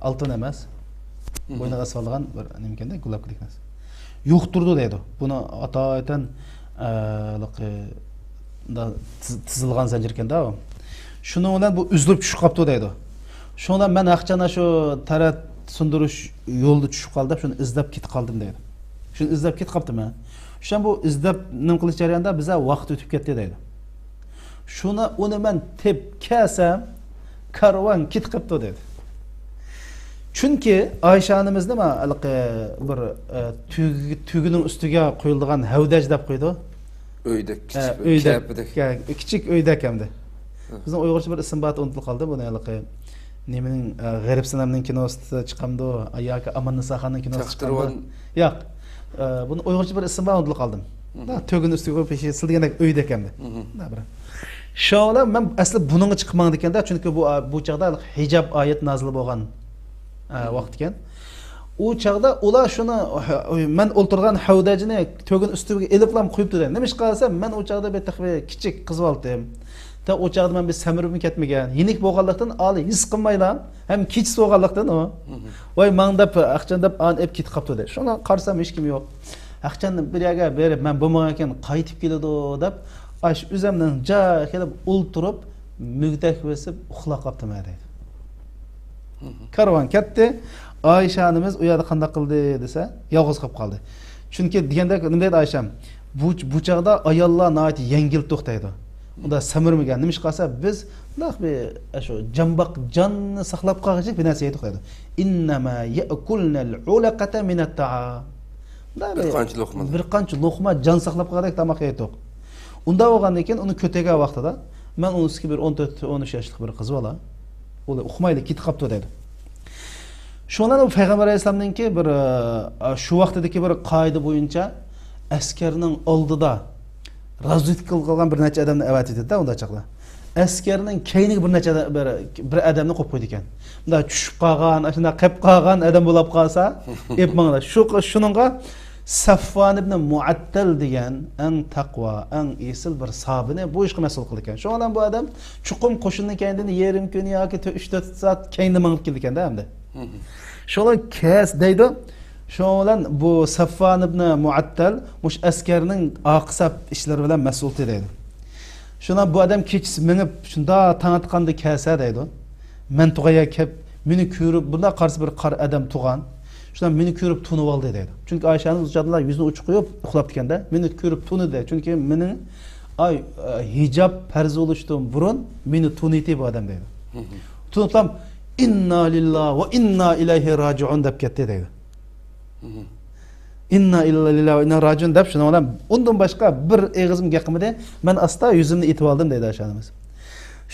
ئالتۇن ئەمەس. بوينىغا ئېسىۋالغان بىر نېمىكەندە، گۇلاپكىدەك نەرسە. يۇقتۇرىدۇ دەيدۇ. بۇنى ئاتايىتەن، ئە، ھېلىقى، دا-، تىز-، تىزىلغان زەنجىركەن-دە ئۇ. شۇنىڭ بىلەن بۇ ئۈزۈلۈپ چۈشۈپ قاپتۇ دەيدۇ. شۇنىڭ بىلەن مەن ھەقىچان شۇ تارا سۇندۇرۇش يولىدا چۈشۈپ قالدى دەپ، شۇنى ئىزدەپ كېتىپ قالدىم دەيدۇ. شۇنى ئىزدەپ كېتىپ قاپتىمەن. شۇ بۇ ئىزدەپ نېمە قىلىش جەريانىدا بىزە ۋاقىت ئۆتۈپ كەتتى دەيدۇ. شۇنى، ئۇنى مەن تېپىپ كەلسەم، كارۋان كېتىپ قاپتۇ دەيدۇ. چۈنكى ئايشە ئانىمىزنى مانا ھېلىقى بىر، ئە، تۈگ-، تۈگىنىڭ ئۈستىگە قويۇلىدىغان ھەۋدەج دەپ قويىدۇ. ئۆيدەك، ئە، كىچىك بىر ئۆيدەك، كەپىدەك. كە-، كىچىك ئۆيدەك ئەمدى. ھە. بىزنىڭ ئۇيغۇرچە بىر ئىسىم بار، ئۇنتۇلۇپ قالدىم بۇنى ھېلىقى. نېمىنىڭ، ئە، غېرىب سىنەمنىڭ كىنوسىدا چىقامدۇ ياكى ئاماننىساخاننىڭ كىنوسىدا چىقامدۇ؟ تەختىرىۋان. ياق. ئە، بۇنى ئۇيغۇرچە بىر ئىسىم بار، ئۇنتۇلۇپ قالدىم. مھم. ھە، تۆگىنى ئۈستىگە قويۇپ، سىز دېگەندەك ئۆيدەك ئەمدى. مھم. ھە، بىر. شۇڭا مەن ئەسلى بۇنىڭغا چىقىپ ماڭىدىكەن-دە، چۈنكى بۇ، بۇ چاغدا ھىجاب ئايەت نازىل بولغان، ئە، مھم. ۋاقىت ئىكەن. ئۇ چاغدا ئۇلار شۇنى، مەن ئولتۇرغان ھەۋدەجنى تۆگىنى ئۈستىگە ئېلىپلا قويۇپتۇ دەيدۇ. نېمىشقا دېسە، مەن ئۇ چاغدا بىر تېخى كىچىك قىز بالىتىم. تا ئۇ چاغدا مەن بىر سەمرىپمۇ كەتمىگەن. يېنىك بولغانلىقتىن، ئالىي ھېس قىلمايلا، ھەم كېچىسى بولغانلىقتىن ئۇ. مھم. ۋاي، ماڭ دەپ، ھەقىچان دەپ، ئانى ئېلىپ كېتىپ قاپتۇ دەيدۇ. شۇڭا قارىسام، ھېچكىم يوق. ھەقىچان بىر يەرگە بېرىپ، مەن بولمىغانكەن قايتىپ كېلىدۇ دەپ، ئاشۇ ئۆزەمنىڭ جايىغا كېلىپ ئولتۇرۇپ، مۈگدەك بېسىپ ئۇخلاپ قاپتىمەن دەيدۇ. مھم. كارۋان كەتتى. ئايشە ئانىمىز ئۇ يەردە قانداق قىلدى دېسە، يالغۇز قېلىپ قالدى. چۈنكى دېگەندەك، نېمە دەيدۇ ئايشەم؟ بۇ، بۇ چاغدا ئاياللار ناھايىتى يەڭگىل توختايدۇ. ئۇندا سەمرىمىگەن. نېمىشقا دېسە، بىز مۇنداق بىر، شۇ جان باق-، جاننى ساقلاپ قالغۇچە بىر نەرسە يەيدۇق دەيدۇ. ئىننەما يەئكۇلنەل ئۇلەقەتە مىنەت تائام. بىر قانچە لوقما. بىر قانچە لوقما جان ساقلاپ قالغۇدەك تاماق يەيدۇق. ئۇنداق بولغاندىن كېيىن ئۇنى كۆتەرگەن ۋاقتىدا، مەن ئۇنىڭ ئۈستىگە بىر ئون تۆت، ئون ئۈچ ياشلىق بىر قىز بالا. ئۇ ئۇخمايلا كېتىپ قاپتۇ دەيدۇ. شۇڭا ئۇ پەيغەمبەر ئەلەيھىسسالامنىڭكى بىر، ئە، شۇ ۋاقتىدىكى بىر قائىدە بويىچە ئەسكەرنىڭ ئالدىدا رازۋېدكا قىلغان بىر نەچچە ئادەمنى ئەۋەتىدۇ-دە ئۇنداق چاغدا. ئەسكەرنىڭ كەينىگە بىر نەچچە ئادەم، بىر، بىر ئادەمنى قويۇپ قويىدىكەن. مۇنداق چۈشۈپ قالغان، ئاشۇنداق قېلىپ قالغان ئادەم بولۇپ قالسا، ئېلىپ ماڭىلا. شۇ، شۇنىڭغا سەفۋان ئىبنى مۇئەتتەل دېگەن ئەڭ تەقۋا، ئەڭ ئېسىل بىر ساھابىنى بۇ ئىشقا مەسئۇل قىلىدىكەن. شۇنىڭ بىلەن بۇ ئادەم چوقۇم قوشۇننىڭ كەينىدىن يېرىم كۈن ياكى تۆ-، ئۈچ تۆت سائەت كەينىدىن مېڭىپ كېلىدىكەن-دە ئەمدى. شۇڭا كەس دەيدۇ. شۇنىڭ بىلەن بۇ سەفۋان ئىبنى مۇئەتتەل مۇشۇ ئەسكەرنىڭ ئارقا سەپ ئىشلىرى بىلەن مەسئۇلتى دەيدۇ. شۇنىڭ بىلەن بۇ ئادەم كېچىسى مېڭىپ، شۇنداق تاڭ ئاتقاندا كەلسە دەيدۇ. مەن تۇغان يەرگە كەپ، مېنى كۆرۈپ، بۇنداق قارىسا بىر قارا ئادەم تۇغان. شۇنداق مېنى كۆرۈپ تونۇۋالدى دەيدۇ. چۈنكى ئايشەنىڭ ئۇ چاغدا يۈزىنى ئوچۇق قويۇپ ئۇخلاپتىكەن-دە. مېنى كۆرۈپ تونۇدى. چۈنكى مېنىڭ، ئاي، ئە، ھىجاب پەرز بولۇشتىن بۇرۇن مېنى تونۇيتتى بۇ ئادەم دەيدۇ. تونۇپلام، ئىننا لىللا ۋە ئىننا ئىلەيھى راجىئۇن دەپ كەتتى دەيدۇ. ئىننا لىللا ۋە ئىننا راجىئۇن دەپ، شۇنىڭ بىلەن ئۇندىن باشقا بىر ئېغىزمۇ گەپ قىلمىدى. مەن ئاستا يۈزۈمنى ئېتىۋالدىم دەيدۇ ئاشۇ ئانىمىز.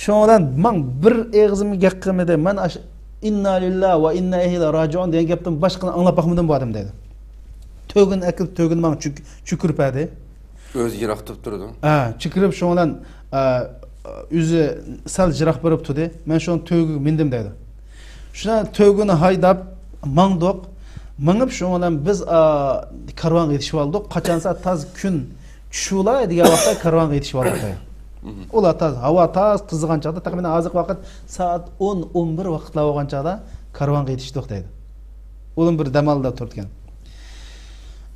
شۇنىڭ بىلەن ماڭ بىر ئېغىزمۇ گەپ قىلمىدى. مەن ئاش-، ئىننا لىللا ۋە ئىننا ئىلەيھى راجىئۇن دېگەن گەپتىن باشقىنى ئاڭلاپ باقمىدىم بۇ ئادەم دەيدۇ. تۆگىنى ئەكىلىپ، تۆگىنى ماڭا چۈك-، چۈكۈرۈپ بەردى. ئۆزى يىراق تۇرۇپ تۇرىدۇ. ھە، چېكىرىپ شۇنىڭ بىلەن، ئە، ئۆزى سەل يىراق بېرىپ تۇردى. مەن شۇنىڭ تۆگىگە مىندىم دەيدۇ. شۇنىڭ تۆگىنى ھايداپ ماڭدۇق. مېڭىپ شۇنىڭ بىلەن بىز، ئا، كارۋانغا يېتىشىپ ئالدۇق. قاچانسا تاز كۈن چۈشۈۋالاي دېگەن ۋاقىتتا كارۋانغا يېتىشىپ ئالدۇق دەيدۇ. ئۇلار تاز، ھاۋا تاز قىزىغان چاغدا، تەخمىنەن ھازىرقى ۋاقىت سائەت ئون، ئون بىر ۋاقىتلار بولغان چاغدا كارۋانغا يېتىشتۇق دەيدۇ. ئۇلار بىر دەم ئالدى تۇرىدىكەن.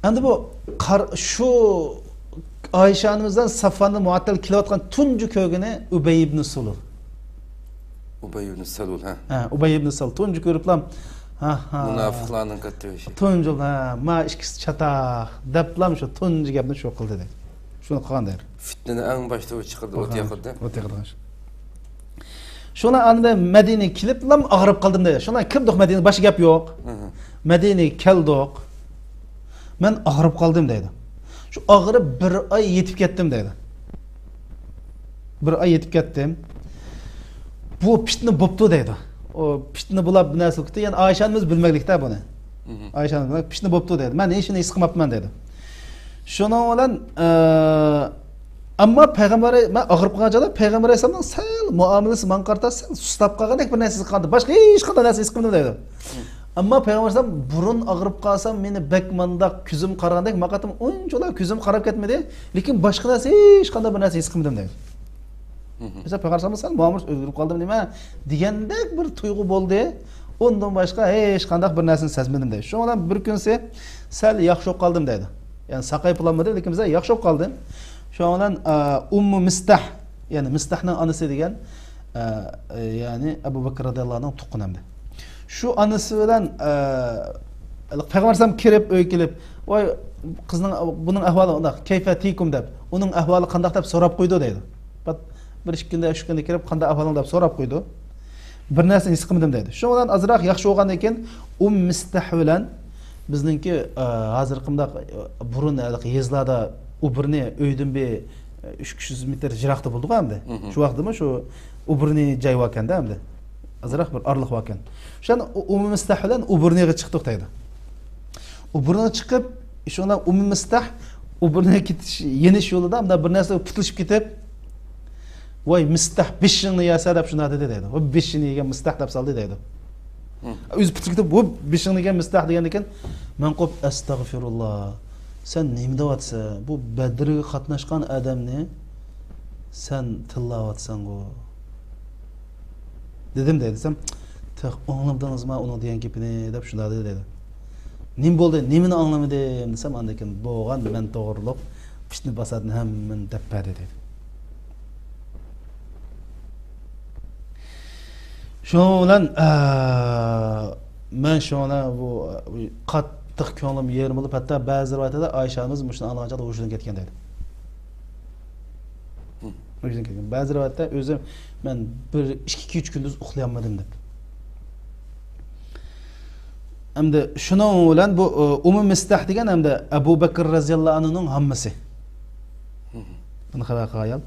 ئەمدى بۇ قار-، شۇ ئايشە ئانىمىز بىلەن سافۋاننى مۇئەتتەل كېلىۋاتقان تۇنجى كۆرگىنى ئۇبەي ئىبنى سۇلۇل. ئۇبەي ئىبنى سەلۇل، ھە. ھە، ئۇبەي ئىبنى سەلۇل تۇنجى كۆرۈپلا، ھە، ھە. مۇناپىقلارنىڭ كاتتىبېشى. تۇنجى، ھە، ما ئىككىسى چاتاق دەپلا شۇ تۇنجى گەپنى شۇ قىلدى دەيدۇ. شۇنى قىلغان دەيدۇ. فىتنىنى ئەڭ باشتا ئۇ چىقىرىدۇ، ئوت ياقىدۇ. ئوت ياقىدىغان شۇ. شۇڭا ئاندىن مەدىنىگە كېلىپلا ئاغرىپ قالدىم دەيدۇ. شۇڭا كىردۇق مەدىنىگە، باشقا گەپ يوق. مەدىنىگە كەلدۇق. مەن ئاغرىپ قالدىم دەيدۇ. شۇ ئاغرىپ بىر ئاي يېتىپ كەتتىم دەيدۇ. بىر ئاي يېتىپ كەتتىم. بۇ پىتنە بوپتۇ دەيدۇ. ئۇ پىتنە بولاپ بىر نەرسە بوپتۇ. يەنى ئايشە ئانىمىز بىلمەكلىكتە بۇنى. ئايشە ئانىمىز پىتنە بوپتۇ دەيدۇ. مەن ھېچنى ھېس قىلماپتىمەن دەيدۇ. شۇنىڭ بىلەن، ئە، ئەمما پەيغەمبەر، مەن ئاغرىپ قالغان چاغدا پەيغەمبەر ئەلەيھىسسالامنىڭ سەل مۇئامىلىسى ماڭا قارىتا سەل سۇسلاپ قالغاندەك بىر نەرسە ھېس قىلدىم. باشقا ھېچقانداق نەرسە ھېس قىلمىدىم دەيدۇ. ئەمما پەيغەمبەر ئەلەيھىسسالام بۇرۇن ئاغرىپ قالسام مېنى بەك مانداق كۆزۈم قارىغاندەك، ماڭا قارىتا ئۇنچىۋالا كۆزۈم قاراپ كەتمىدى. لېكىن باشقا نەرسە، ھېچقانداق بىر نەرسە ھېس قىلمىدىم دەيدۇ. مەسىلەن، پەيغەمبەر ئەلەيھىسسالام سەل مۇئامىلىسى ئۆزگىرىپ قالدىمۇ نېمە دېگەندەك بىر تۇيغۇ بولدى. ئۇندىن باشقا ھېچقانداق بىر نەرسىنى سەزمىدىم دەيدۇ. شۇنىڭ بىلەن بىر كۈنسى سەل ياخشى بولۇپ قالدىم دەيدۇ. يەنى ساقايىپ بولالمىدىم، لېكىن بىزدە ياخشى بولۇپ قالدىم. شۇنىڭ بىلەن، ئە، ئۇممۇ مىستەھ، يەنى مىستەھنىڭ ئانىسى دېگەن، ئە، ئە، يەنى ئەبۇ بەكرى رەزىياللاھۇ ئەنھۇنىڭ تۇغقىنى ئەمدى. شۇ ئانىسى بىلەن، ئە، پەيغەمبەر ئەلەيھىسسالام كىرىپ، ئۆيگە كېلىپ، ۋاي، قىزنىڭ، بۇنىڭ ئەھۋالى ئۇنداق، كەيفە تىكۇم دەپ، ئۇنىڭ ئەھۋالى قانداق دەپ سوراپ قويدى دەيدۇ. بىر ئىككى كۈندە، ئۈچ كۈندە كىرىپ، قانداق ئەھۋالىڭ دەپ سوراپ قويدى. بىر نەرسىنى ھېس قىلمىدىم دەيدۇ. شۇنىڭ بىلەن ئازراق ياخشى بولغاندىن كېيىن، ئۇم مىستەھ بىلەن بىزنىڭكى، ئە، ھازىرقى مۇنداق، ئە، بۇرۇن ھېلىقى يېزىلاردا ئوبورنىي ئۆيدىن بىر، ئە، ئۈچ يۈز مېتىر يىراقتا بولدىغۇ ئەمدى. شۇ ۋاقىتتىمۇ شۇ ئوبورنىي جاي باركەندە ئەمدى. ئازراق بىر ئارىلىق باركەن. شۇ ئۇم مىستەھ بىلەن ئوبورنىيغا چىقتۇق دەيدۇ. ئوبورنىيغا چىقىپ، شۇنىڭ ئۇم مىستەھ ئوبورنىيغا كېتىش، يېنىش يولىدا مۇنداق بىر نەرسە پۇتلىشىپ كېتىپ، ۋاي مىستەھ بېشىڭنى يەسە دەپ شۇنداق دېدى دەيدۇ. ۋاي بېشىنى يېگەن مىستەھ دەپ سالدى دەيدۇ. ئۆزى پۇتلىشىپ كېتىپ، ۋاي بېشىڭنى يېگەن مىستەھ دېگەندىن كېيىن، مەن قوپ ئەستەغفىرۇللا. سەن نېمە دەۋاتىسەن؟ بۇ بەدرىگە قاتناشقان ئادەمنى سەن تىللاۋاتسەنغۇ. دېدىم دەيدۇ دېسەم، تېخى ئاڭلىمىدىڭىزما ئۇنىڭ دېگەن گېپىنى دەپ شۇنداق دېدى دەيدۇ. نېمە بولدى؟ نېمىنى ئاڭلىمىدىم دېسەم، ئاندىن كېيىن بولغان مەن توغرۇلۇق پىتنە پاساتنى ھەممىنى دەپ بەردى دەيدۇ. شۇنىڭ بىلەن، ئە، مەن شۇنىڭ بىلەن بۇ قاتتىق كۆڭلۈم يېرىم بولۇپ، ھەتتا بەزى رىۋايەتلەردە ئايشە ئانىمىز مۇشۇنى ئاڭلىغان چاغدا ھوشىدىن كەتكەن دەيدۇ. ھۆكۈم كەلگەن. بەزى رىۋايەتتە ئۆزۈم مەن بىر ئىككى كېچە كۈندۈز ئۇخلىيالمىدىم دەپ. ئەمدى شۇنىڭ بىلەن بۇ، ئۇ، ئۇممۇ مىستەھ دېگەن ئەمدى ئەبۇ بەكرى رەزىياللاھۇ ئەنھۇنىڭ ھاممىسى. بۇنى خەۋەر قىلغان ئايال.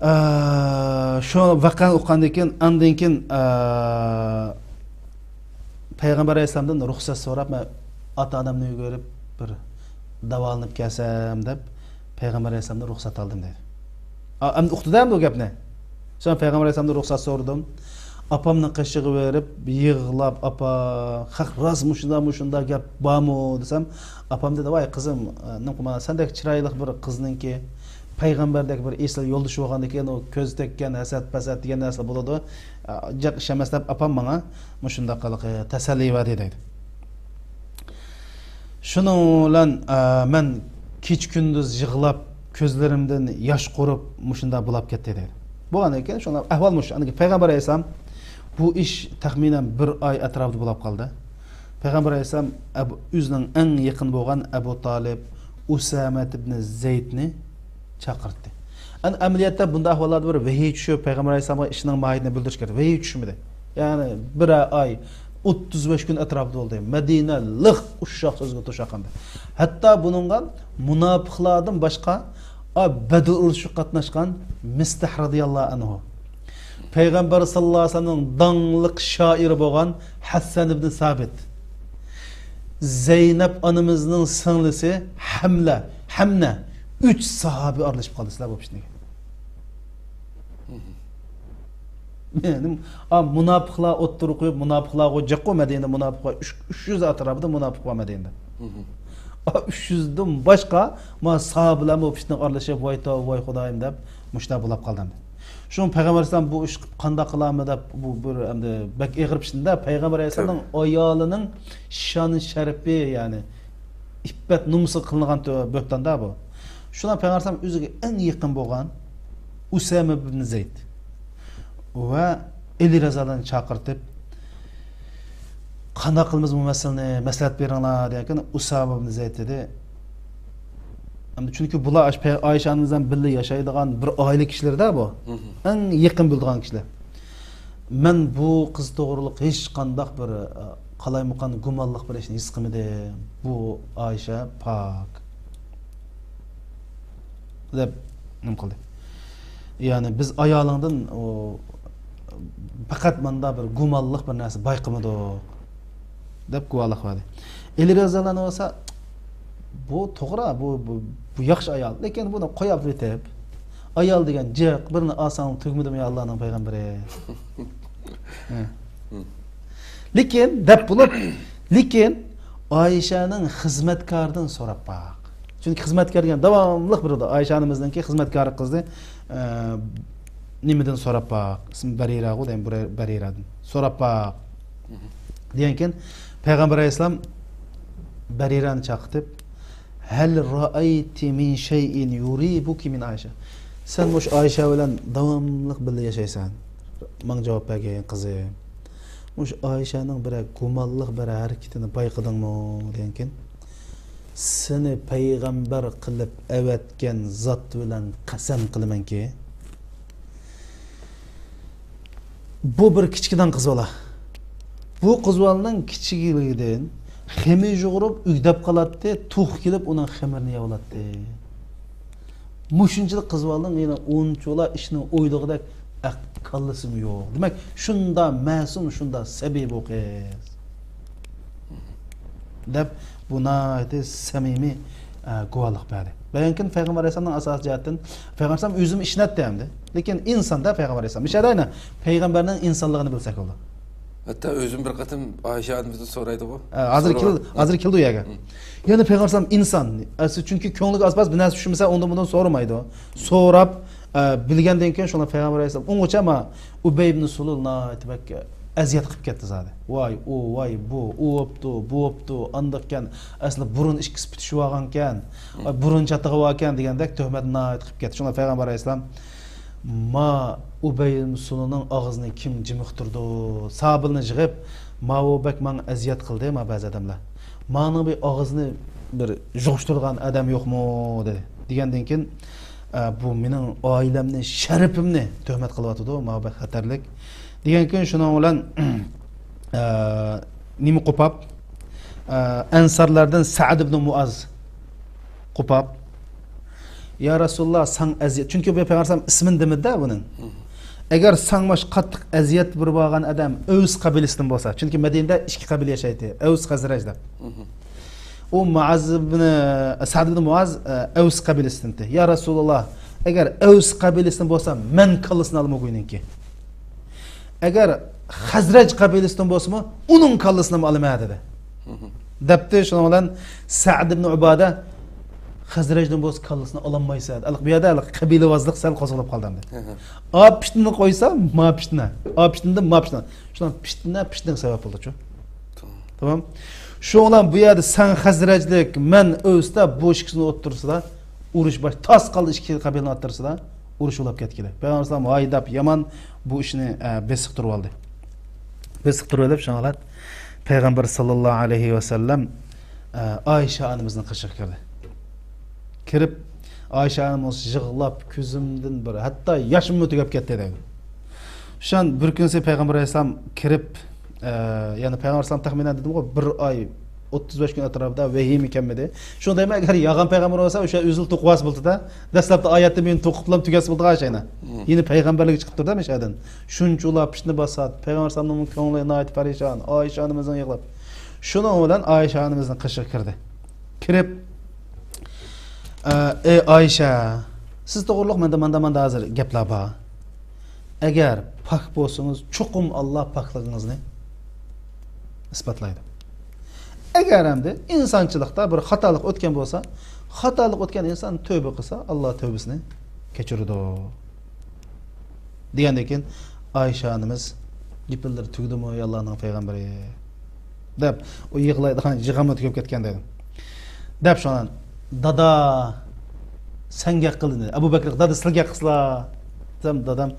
ئە، شۇ ۋەقەنى ئۇققاندىن كېيىن، ئاندىن كېيىن، ئە، پەيغەمبەر ئەلەيھىسسالامدىن رۇخسەت سوراپ، مەن ئاتا-ئانامنى ئۆيگە بېرىپ، بىر داۋالىنىپ كەلسەم دەپ، پەيغەمبەر ئەلەيھىسسالامدىن رۇخسەت ئالدىم دەيدۇ. ئا، ئەمدى ئۇقتىدۇ ئەمدى ئۇ گەپنى. سوڭ پەيغەمبەر ئەلەيھىسسالامدىن رۇخسەت سورىدىم. ئاپامنىڭ قېشىغا بېرىپ يىغلاپ، ئاپا، خەق راست مۇشۇنداق، مۇشۇنداق گەپ بارمۇ دېسەم، ئاپام دېدى، ۋاي قىزىم، ئە، نېمە قىلما، سەندەك چىرايلىق بىر قىزنىڭكى پەيغەمبەردەك بىر ئېسىل يولدىشى بولغاندىكىن ئۇ كۆز تەگكەن ھەسەت-پەسەت دېگەن نەرسىلەر بولىدۇ. ئە، جىق ئىش ئەمەس دەپ ئاپام ماڭا مۇشۇنداق ھېلىقى تەسەللى بەردى دەيدۇ. شۇنىڭ بىلەن، ئە، مەن كېچە-كۈندۈز يىغلاپ، كۆزلىرىمدىن ياش قۇرۇپ، مۇشۇنداق بولاپ كەتتى دەيدۇ. بولغاندىن كېيىن شۇنداق ئەھۋال مۇشۇ. ئاندىن كېيىن پەيغەمبەر ئەلەيھىسسالام بۇ ئىش تەخمىنەن بىر ئاي ئەتراپىدا بولاپ قالدى. پەيغەمبەر ئەلەيھىسسالام ئەبۇ، ئۆزىنىڭ ئەڭ يېقىن بولغان ئەبۇ تالىپ، ئۇسامەت ئىبنى زەيدنى چاقىرتتى. ئەمدى ئەمەلىيەتتە بۇنداق ئەھۋاللاردا بىر ۋەھىي چۈشۈپ، پەيغەمبەر ئەلەيھىسسالامغا ئىشنىڭ ماھىيىتىنى بىلدۈرۈش كېرەك. ۋەھىي چۈشمىدى. يەنى بىرەر ئاي، ئوتتۇز بەش كۈن ئەتراپىدا بولدى. مەدىنە لىق ئۇششاق سۆزگە توشاققاندا. ھەتتا بۇنىڭغا مۇناپىقلاردىن باشقا، ئا، بەدر ئۇرۇشىغا قاتناشقان مىستەھ رەزىياللاھۇ ئەنھۇ، پەيغەمبەر ساللاللاھۇ ئەلەيھى ۋەسەللەمنىڭ داڭلىق شائىرى بولغان ھەسسەن ئىبنى سابىت، زەينەپ ئانىمىزنىڭ سىڭلىسى ھەملە، ھەمنە، ئۈچ ساھابە ئارىلىشىپ قالدى سىلەر بۇ پىتنىگە. يەنى، ئا، مۇناپىقلار ئوتتۇرىغا قويۇپ، مۇناپىقلارغا جىققۇ مەدىنىدە مۇناپىق بار، ئۈچ، ئۈچ يۈز ئەتراپىدا مۇناپىق بار مەدىنىدە. ئا، ئۈچ يۈزدىن باشقا، ما، ساھابىلەرمۇ پىتنىگە ئارىلىشىپ، ۋاي تاۋ، ۋاي خۇدايىم دەپ، مۇشۇنداق بولاپ قالدى ئەمدى. شۇڭا پەيغەمبەر ئەلەيھىسسالام بۇ ئىشقا قانداق قىلارمۇ دەپ، بۇ بىر ئەمدى بەك ئېغىر پىتنىدە، پەيغەمبەر ئەلەيھىسسالامنىڭ ئايالىنىڭ شان شەرىپى، يەنى ئىپپەت نومۇسىغا قىلىنغان تۆ-، بۆھتاندا بۇ. شۇڭا پەيغەمبەر ئەلەيھىسسالام ئۆزىگە ئەڭ يېقىن بولغان ئۇسامە ئىبن زەيد ۋە ئەلى رەزىياللاھۇ ئەنھۇنى چاقىرتىپ، قانداق قىلىمىز بۇ مەسىلىنى، مەسلىھەت بېرىڭلار دېگەنكىن، ئۇسامە ئىبن زەيد دېدى. ئەمدى چۈنكى بۇلار ئاش-، پەي-، ئائىشە ئانىمىز بىلەن بىللە ياشايدىغان بىر ئائىلە كىشىلىرىدە بۇ. مم. ئەڭ يېقىن بىلىدىغان كىشىلەر. مەن بۇ قىز توغرۇلۇق ھېچقانداق بىر، ئە، قالايمىقان گۇمانلىق بىر ئىشنى ھېس قىلمىدىم. بۇ ئائىشە پاك. دەپ نېمە قىلدى؟ يەنى بىز ئايالىڭدىن ئۇ، پەقەت ماندا بىر گۇمانلىق بىر نەرسە بايقىمىدۇق، دەپ گۇۋاھلىق بەردى. ئەلى رەزىياللاھۇ ئەنھۇ بولسا، بۇ توغرا، بۇ، بۇ، بۇ ياخشى ئايال، لېكىن بۇنى قويۇپ ئۆتۈپ، ئايال دېگەن جىق، بىرنى ئالساڭ تۈگىمىدىمۇ يا ئاللانىڭ پەيغەمبىرى؟ ھە. لېكىن، دەپ بولۇپ، لېكىن ئائىشەنىڭ خىزمەتكارىدىن سوراپ باق. چۈنكى خىزمەتكار دېگەن داۋاملىق بىر ئائىشە ئانىمىزنىڭكى خىزمەتكارى قىزى، ئە، نېمىدىن سوراپ باق. ئىسمى بەرىراغۇ دەيمەن، بۇ بەرىرادىن. سوراپ باق. دېگەنكىن، پەيغەمبەر ئەلەيھىسسالام بەرىرانى چاقىرتىپ، ھەل رائەيتى مىن شەيئىن يۇرىبۇكى مىن ئائىشە. سەن مۇشۇ ئائىشە بىلەن داۋاملىق بىللە ياشايسەن. ماڭا جاۋاب بەرگىن، قىزىم. مۇشۇ ئائىشەنىڭ بىرەر گۇمانلىق بىر ھەرىكىتىنى بايقىدىڭمۇ؟ دېگەنكىن، سېنى پەيغەمبەر قىلىپ ئەۋەتكەن زات بىلەن قەسەم قىلىمەنكى، بۇ بىر كىچىكىدان قىز بالا. بۇ قىز بالىنىڭ كىچىكلىكىدىن خېمىر يۇغۇرۇپ ئۈگدەپ قالاتتى، توخۇ كېلىپ ئۇنىڭ خېمىرىنى يەۋالاتتى. مۇشۇنچىلىك قىز بالىنىڭ يەنە ئۇنچىۋالا ئىشنى ئويلىغۇدەك ئەق-، كاللىسىمۇ يوق. دېمەك، شۇندا مەسۇم، شۇندا سەبىي بۇ قىز. دەپ بۇ ناھايىتى سەمىمىي، ئە، گۇۋاھلىق بەردى. بەلكىم پەيغەمبەر ئەلەيھىسسالامنىڭ ئاساسىي جەھەتتىن، پەيغەمبەر ئەلەيھىسسالام ئۆزىمۇ ئىشىنەتتى ئەمدى. لېكىن ئىنساندا پەيغەمبەر ئەلەيھىسسالام. مىشەدە ئەينە پەيغەمبەرنىڭ ئىنسانلىقىنى بىلسەك بولدى. ھەتتا ئۆزۈم بىر قېتىم ئائىشە ئانىمىزدىن سورايدىغۇ. ئە، ھازىر سورىغان. كېل-، ھازىر كېلىدۇ ئۇ يەرگە. ھم. يەنە پەيغەمبەر ئەلەيھىسسالام ئىنسان. ئەسلى چۈنكى كۆڭلىگە ئاز-پاز بىر نەرسە چۈشمىسە، ئۇندىن بۇندىن سورىمايدۇ. سوراپ، ئە، بىلگەندىن كېيىن شۇنى پەيغەمبەر ئەلەيھىسسالام ئۇنغىچە ما ئۇبەي ئىبن سۇلۇل ناھايىتى بەك ئەزىيەت قىلىپ كەتتى زادى. ۋاي، ئۇ، ۋاي، بۇ، ئۇ بوپتۇ، بۇ بوپتۇ، ئانداقكەن، ئەسلى بۇرۇن ئىككىسى پۈتۈشۈۋالغانكەن، ۋاي، بۇرۇن چاتىقىۋالغانكەن دېگەندەك تۆھمەتنى ناھايىتى قىلىپ كەتتى. شۇڭا پەيغەمبەر ئەلەيھىسسالام، ما ئۇبەي ئىبن سۇلۇلنىڭ ئاغزىنى كىم جىمىقتۇرىدۇ؟ ساھابىلەرنى يىغىپ، ماۋۇ بەك ماڭا ئەزىيەت قىلدى، ما بەزى ئادەملەر. مانىڭ بىر ئاغزىنى بىر يىغىشتۇرىدىغان ئادەم يوقمۇ؟ دېدى. دېگەندىن كېيىن، ئە، بۇ مېنىڭ ئائىلەمنى، شەرىپىمنى تۆھمەت قىلىۋاتىدۇ، ماۋۇ بەك خەتەرلىك. دېگەن كۈن شۇنىڭ بىلەن، ئە، نېمە قوپاپ، ئە، ئەنسارلاردىن سەئد ئىبن مۇئاز قوپاپ، يا رەسۇلاللا، ساڭا ئەزىيەت، چۈنكى بۇ پەيغەمبەر ئەلەيھىسسالام ئىسمىنى دېمىدى-دە بۇنىڭ. ئەگەر ساڭا ماش قاتتىق ئەزىيەت بېرىپ بارغان ئادەم ئەۋس قەبىلىسىدىن بولسا، چۈنكى مەدىنىدە ئىككى قەبىلە ياشايتتى، ئەۋس، خەزرەج دەپ. ئۇ مۇئاز ئىبن، سەئد ئىبن مۇئاز، ئەۋس قەبىلىسىدىن ئىدى. يا رەسۇلاللا، ئەگەر ئەۋس قەبىلىسىدىن بولسا، مەن كاللىسىنى ئالىمەن گۇينىڭكى. ئەگەر خەزرەج قەبىلىسىدىن بولسىمۇ، ئۇنىڭ كاللىسىنىمۇ ئالىمەن دېدى. دەپتۇ، شۇنىڭ بىلەن سەئد ئىبن ئۇبادە خەزرەجدىن بولسا كاللىسىنى ئالالمايسەن. ھېلىقى بۇ يەردە ھېلىقى قەبىلىۋازلىق سەل قوزغىلىپ قالدى ئەمدى. ئا پىتنىنى قويسا، ما پىتنە. ئا پىتنىدىن ما پىتنە. شۇنىڭ پىتنە، پىتنىگە سەۋەب بولدىچۇ. تامام. شۇنىڭ بىلەن بۇ يەردە سەن خەزرەجلىك، مەن ئەۋسلىك، بۇ ئىككىسىنىڭ ئوتتۇرىسىدا ئۇرۇش باش، تاس قالدى ئىككى قەبىلىنىڭ ئوتتۇرىسىدا. ئۇرۇش بولۇپ كەتكىلى. پەيغەمبەر ئەلەيھىسسالام ھايداپ يامان بۇ ئىشنى، ئە، بېسىقتۇرۇۋالدى. بېسىقتۇرۇۋېلىپ، شۇڭا پەيغەمبەر ساللاللاھۇ ئەلەيھى ۋەسەللەم، ئە، ئائىشە ئانىمىزنىڭ قېشىغا كىردى. كىرىپ، ئائىشە ئانىمىز يىغلاپ، كۆزۈمدىن بىر، ھەتتا ياشىممۇ تۈگەپ كەتتى دەيدۇ. شۇڭا بىر كۈنسى پەيغەمبەر ئەلەيھىسسالام كىرىپ، ئە، يەنى پەيغەمبەر ئەلەيھىسسالام تەخمىنەن دېدىمغۇ، بىر ئاي، ئوتتۇز بەش كۈن ئەتراپىدا ۋەھىيمۇ كەلمىدى. شۇنى دەيمەن، ئەگەر يالغان پەيغەمبەر بولسا، ئۆشە ئۆزىلا توقۇۋالسا بولدى-دە. دەسلەپتە ئايەتتىن بۇيان توقۇپلا تۈگەتسە بولىدىغان ئىش ئەينە. يەنە پەيغەمبەرلىككە چىقىپ تۇردى مىشەدىن. شۇنچىلا پىتنە باسات. پەيغەمبەر ئەلەيھىسسالامنىڭ كۆڭلى ناھايىتى پەرىشان. ئائىشە ئانىمىزنىڭ يىغلاپ. شۇنىڭ بىلەن ئائىشە ئانىمىزنىڭ قېشىغا كىردى. كىرىپ، ئە، ئەي ئائىشە، سىز توغرۇلۇق مەندە ماندا، ماندا ھازىر گەپلەر بار. ئەگەر پاك بولسىڭىز، چوقۇم ئاللا پاكلىقىڭىزنى ئىسپاتلايدۇ. ئەگەر ئەمدى ئىنسانچىلىقتا بىر خاتالىق ئۆتكەن بولسا، خاتالىق ئۆتكەن ئىنسان تۆبە قىلسا، ئاللا تۆبىسىنى كەچۈرىدۇ. دېگەندىن كېيىن ئائىشە ئانىمىز، گېپىڭلار تۈگىدىمۇ، ئەي ئاللانىڭ پەيغەمبىرى؟ دەپ، ئۇ يىغلايدىغان يىغامۇ تۈگەپ كەتكەن دەيدۇ. دەپ شۇڭا، دادا، سەن گەپ قىل دېدى. ئەبۇ بەكرىگە، دادا، سىلە گەپ قىلسىلا. دېسەم، دادام،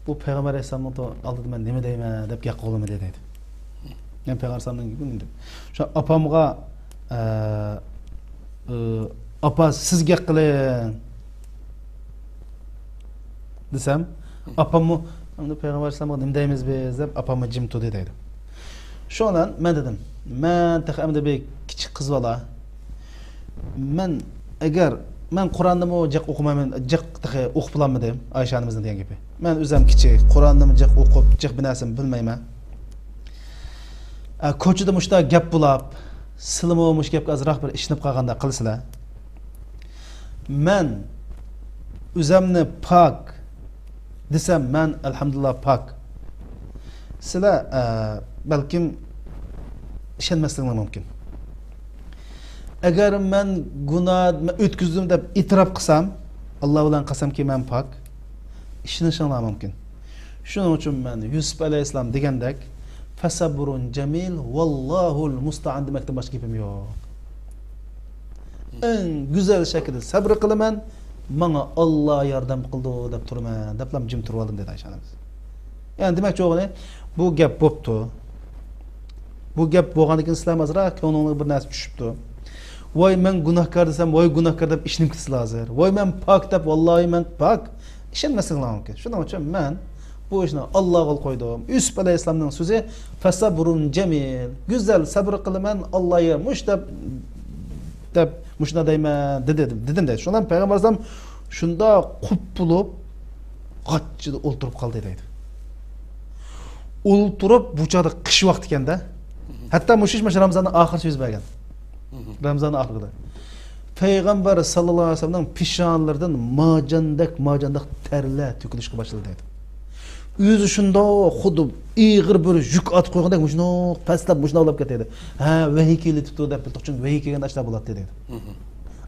بۇ پەيغەمبەر ئەلەيھىسسالامنىڭ تو-، ئالدىدا مەن نېمە دەيمەن دەپ گەپ قىلغۇلىمىدى دەيدۇ. مەن پەيغەمبەر ئەلەيھىسسالامنىڭ گېپىنى دېدىم. شۇ ئاپامغا، ئە، ئە، ئاپا، سىز گەپ قىلىڭ دېسەم، ئاپاممۇ، ئەمدى پەيغەمبەر ئەلەيھىسسالامغا نېمە دەيمىز بىز دەپ، ئاپاممۇ جىم تۇردى دەيدۇ. شۇنىڭ بىلەن مەن دېدىم، مەن تېخى ئەمدى بىر كىچىك قىز بالا. مەن ئەگەر، مەن قۇرئاننىمۇ جىق ئوقۇمايمەن، جىق تېخى ئوقۇپ بولالمىدىم، ئائىشە ئانىمىزنىڭ دېگەن گېپى. مەن ئۆزۈم كىچىك، قۇرئاننىمۇ جىق ئوقۇپ، جىق بىر نەرسىنى بىلمەيمەن. ئە، كوچىدا مۇشۇنداق گەپ بولاپ، سىلىمۇ مۇشۇ گەپكە ئازراق بىر ئىشىنىپ قالغاندەك قىلىسىلەر. مەن ئۆزۈمنى پاك دېسەم، مەن ئەلھەمدۇلىللا پاك. سىلەر، ئە، بەلكىم ئىشەنمەسلىكىڭلار مۇمكىن. ئەگەر مەن گۇناھ، مەن ئۆتكۈزدۈم دەپ ئېتىراپ قىلسام، ئاللا بىلەن قەسەمكى، مەن پاك، ئىشىنىشىڭلار مۇمكىن. شۇنىڭ ئۈچۈن مەن يۈسۈپ ئەلەيھىسسالام دېگەندەك، فەسەبرۇن جەمىل، ۋاللاھۇل مۇستەئان دېمەكتىن باشقا گېپىم يوق. ئەڭ گۈزەل شەكىلدە سەبرى قىلىمەن، ماڭا ئاللا ياردەم قىلىدۇ دەپ تۇرىمەن، دەپلا جىم تۇرۇۋالدىم، دېدى ئائىشە ئانىمىز. يەنى دېمەكچى بولغىنى، بۇ گەپ بوپتۇ. بۇ گەپ بولغاندىن كېيىن سىلەرمۇ ئازراق كۆڭلۈڭلارغا بىر نەرسە چۈشۈپتۇ. ۋاي، مەن گۇناھكار دېسەم، ۋاي، گۇناھكار دەپ ئىشىنىپ كېتىسىلەر ھازىر. ۋاي، مەن پاك دەپ، ۋاللاھى مەن پاك، ئىشەنمەسلىكىڭلار مۇمكىن. شۇنىڭ ئۈچۈن مەن بۇ ئىشنى ئاللاغا قويدۇم. يۈسۈپ ئەلەيھىسسالامنىڭ سۆزى، فەسەبرۇن جەمىل، گۈزەل سەبرى قىلىمەن، ئاللا يار مۇش دەپ، دەپ مۇشۇنداق دەيمەن، دېدى، دېدىم دەيدۇ. شۇنىڭ بىلەن پەيغەمبەر ئەلەيھىسسالام شۇنداق قۇپقۇلۇپ، غاچچىدا ئولتۇرۇپ قالدى دەيدۇ. ئولتۇرۇپ، بۇ چاغدا قىش ۋاقتى ئىكەن-دە. ھەتتا مۇشۇ ئىش مانا رامزاننىڭ ئاخىرىچە يۈز بەرگەن. رامزاننىڭ ئاخىرىدا. پەيغەمبەر ساللاللاھۇ ئەلەيھى ۋەسەللەمنىڭ پېشانىلىرىدىن مارجاندەك، مارجاندەك تەرلەر تۆكۈلۈشكە باشلىدى دەيدۇ. ئۆزى شۇنداق خۇددى ئېغىر بىر يۈك ئارتىپ قويغاندەك مۇشۇنداق پەسلەپ، مۇشۇنداق بولۇپ كېتەيدۇ. ھە، ۋەھىي كېلىۋېتىپتۇ دەپ بىلدۇق، چۈنكى ۋەھىي كەلگەندە ئاشۇنداق بولاتتى دەيدۇ.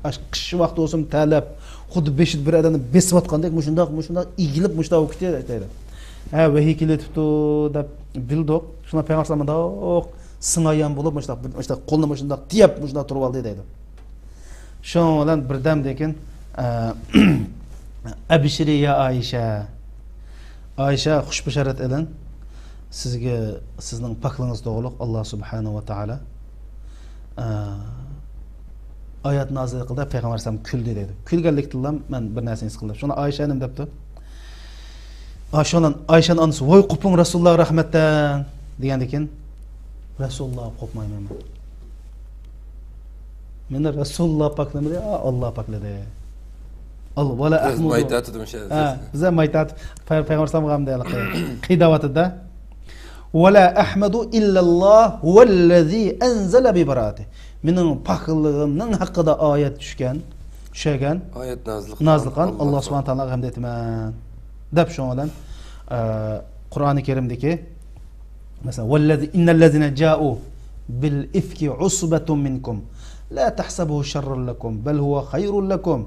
ئاشۇ قىش ۋاقتى بولسىمۇ تەرلەپ، خۇددى بېشىدا بىر ئادەمنى بېسىۋاتقاندەك مۇشۇنداق، مۇشۇنداق ئېگىلىپ مۇشۇنداق بولۇپ كېتەيدۇ دەيدۇ. ھە، ۋەھىي كېلىۋېتىپتۇ دەپ بىلدۇق. شۇنداق پەيغەمبەر ئەلەيھىسسالام مۇنداق سىڭايان بولۇپ، مۇشۇنداق، بىر، مۇشۇنداق قولىنى مۇشۇنداق تىيەپ، مۇشۇنداق تۇرۇۋالدى دەيدۇ. شۇنىڭ بىلەن بىردەمدىن كېيىن، ئە، ئەبشىرى يا ئائىشە. ئائىشە، خۇش بۇشارەت ئېلىڭ. سىزگە، سىزنىڭ پاكلىقىڭىز توغرۇلۇق ئاللا سۇبھانەھۇ ۋە تائالا، ئە، ئايەت نازىل قىلدى، پەيغەمبەر ئەلەيھىسسالام كۈلدى دەيدۇ. كۈلگەنلىكتىنلا مەن بىر نەرسىنى ھېس قىلدىم. شۇڭا ئائىشە نېمە دەپتۇ؟ ئاشۇنىڭ، ئائىشەنىڭ ئانىسى، ۋاي قوپۇڭ رەسۇلۇللاغا رەھمەتتىن دېگەندىن كېيىن، رەسۇلۇللاغا قوپمايمەن مەن. مېنى رەسۇلۇللا پاكلىمىدى، ئا، ئاللا پاكلىدى. ئال، ۋەلا ئەھمۇدۇ. مايتاتىدىم شۇ. ھە، بىزلەر مايتات، پەي-، پەيغەمبەر ئەلەيھىسسالامغا ھەمدە قىيداۋاتىدۇ. ۋەلا ئەھمەدۇ ئىللەللا ھۇۋەللەزى ئەنزەلە بىبارائەتى. مېنىڭ پاكلىقىمنىڭ ھەققىدە ئايەت چۈشكەن، چۈشەگەن، ئايەت نازىل قىلغان، نازىل قىلغان ئاللا سۇبھانەھۇ ۋە تائالاغا ھەمد ئېيتىمەن، دەپ شۇنىڭ بىلەن، ئە، قۇرئانى كەرىمدىكى، مەسىلەن، ۋەللەزى، ئىننەللەزىنە جائۇ بىل ئىفكى ئۇسبەتۇن مىنكۇم لا تەھسەبۇھۇ شەررەن لەكۇم بەل ھۇۋە خەيرۇن لەكۇم.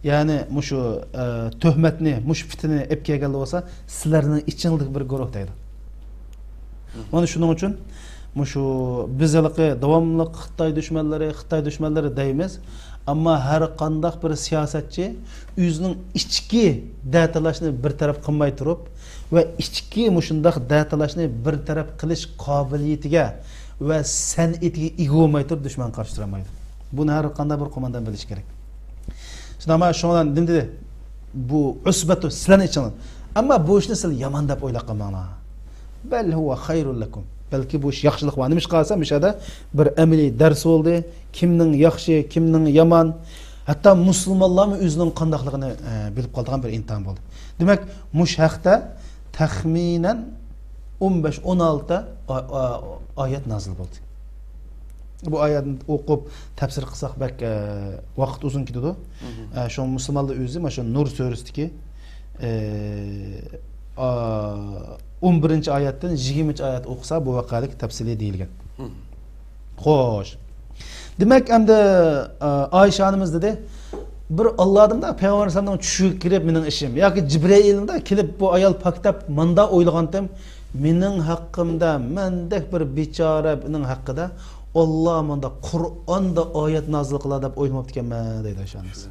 يەنى مۇشۇ، ئە، تۆھمەتنى، مۇشۇ پىتنىنى ئېلىپ كەلگەنلەر بولسا، سىلەرنىڭ ئىچىڭلىك بىر گۇرۇھ دەيدۇ. مانا شۇنىڭ ئۈچۈن مۇشۇ بىز ھېلىقى داۋاملىق خىتاي دۈشمەنلىرى، خىتاي دۈشمەنلىرى دەيمىز. ئەمما ھەر قانداق بىر سىياسەتچى ئۆزىنىڭ ئىچكى دەتالاشنى بىر تەرەپ قىلماي تۇرۇپ ۋە ئىچكى مۇشۇنداق دەتالاشنى بىر تەرەپ قىلىش قابىلىيىتىگە ۋە سەنئىتىگە ئىگە بولماي تۇرۇپ دۈشمەنگە قارشى تۇرالمايدۇ. بۇنى ھەر قانداق بىر قوماندان بىلىشى كېرەك. شۇنداقمۇ شۇڭا نېمە دېدى؟ بۇ ئۇسبەتۇ سىلەرنىڭ ئىچىڭلار. ئەمما بۇ ئىشنى سىلەر يامان دەپ ئويلاپ قالماڭلار. بەل ھۇۋە خەيرۇن لەكۇم. بەلكى بۇ ئىش ياخشىلىق بار. نېمىشقا دېسەم، مۇشۇ يەردە بىر ئەمەلىي دەرس بولدى. كىمنىڭ ياخشى، كىمنىڭ يامان. ھەتتا مۇسۇلمانلارمۇ ئۆزىنىڭ قانداقلىقىنى، ئە، بىلىپ قالىدىغان بىر ئىمتىھان بولدى. دېمەك، مۇشۇ ھەقتە تەخمىنەن ئون بەش، ئون ئالتە ئا-، ئا-، ئايەت نازىل بولدى. بۇ ئايەتنى ئوقۇپ تەپسىر قىلساق بەك، ئە، ۋاقىت ئۇزۇن كېتىدۇ. ئە، شۇڭا مۇسۇلمانلار ئۆزى مانا شۇ نۇر سۈرىسىدىكى، ئە، ئا، ئون بىرىنچى ئايەتتىن يىگىرمىنچى ئايەت ئوقۇسا بۇ ۋەقەلىك تەپسىلىي دېيىلگەن. خوش. دېمەك، ئەمدى، ئە، ئائىشە ئانىمىز دېدى، بىر ئاللادىمدا پەيغەمبەر ئەلەيھىسسالامنىڭ چۈشىگە كىرىپ مېنىڭ ئىشىم ياكى جىبرىئىلدا كېلىپ بۇ ئايال پاكتاپ ماندا ئويلىغانتىم، مېنىڭ ھەققىمدە، مەندەك بىر بىچارىنىڭ ھەققىدە ئاللا ماندا قۇرئاندا ئايەت نازىل قىلار دەپ ئويلىماپتىكەنمەن دەيدۇ ئائىشە ئانىمىز.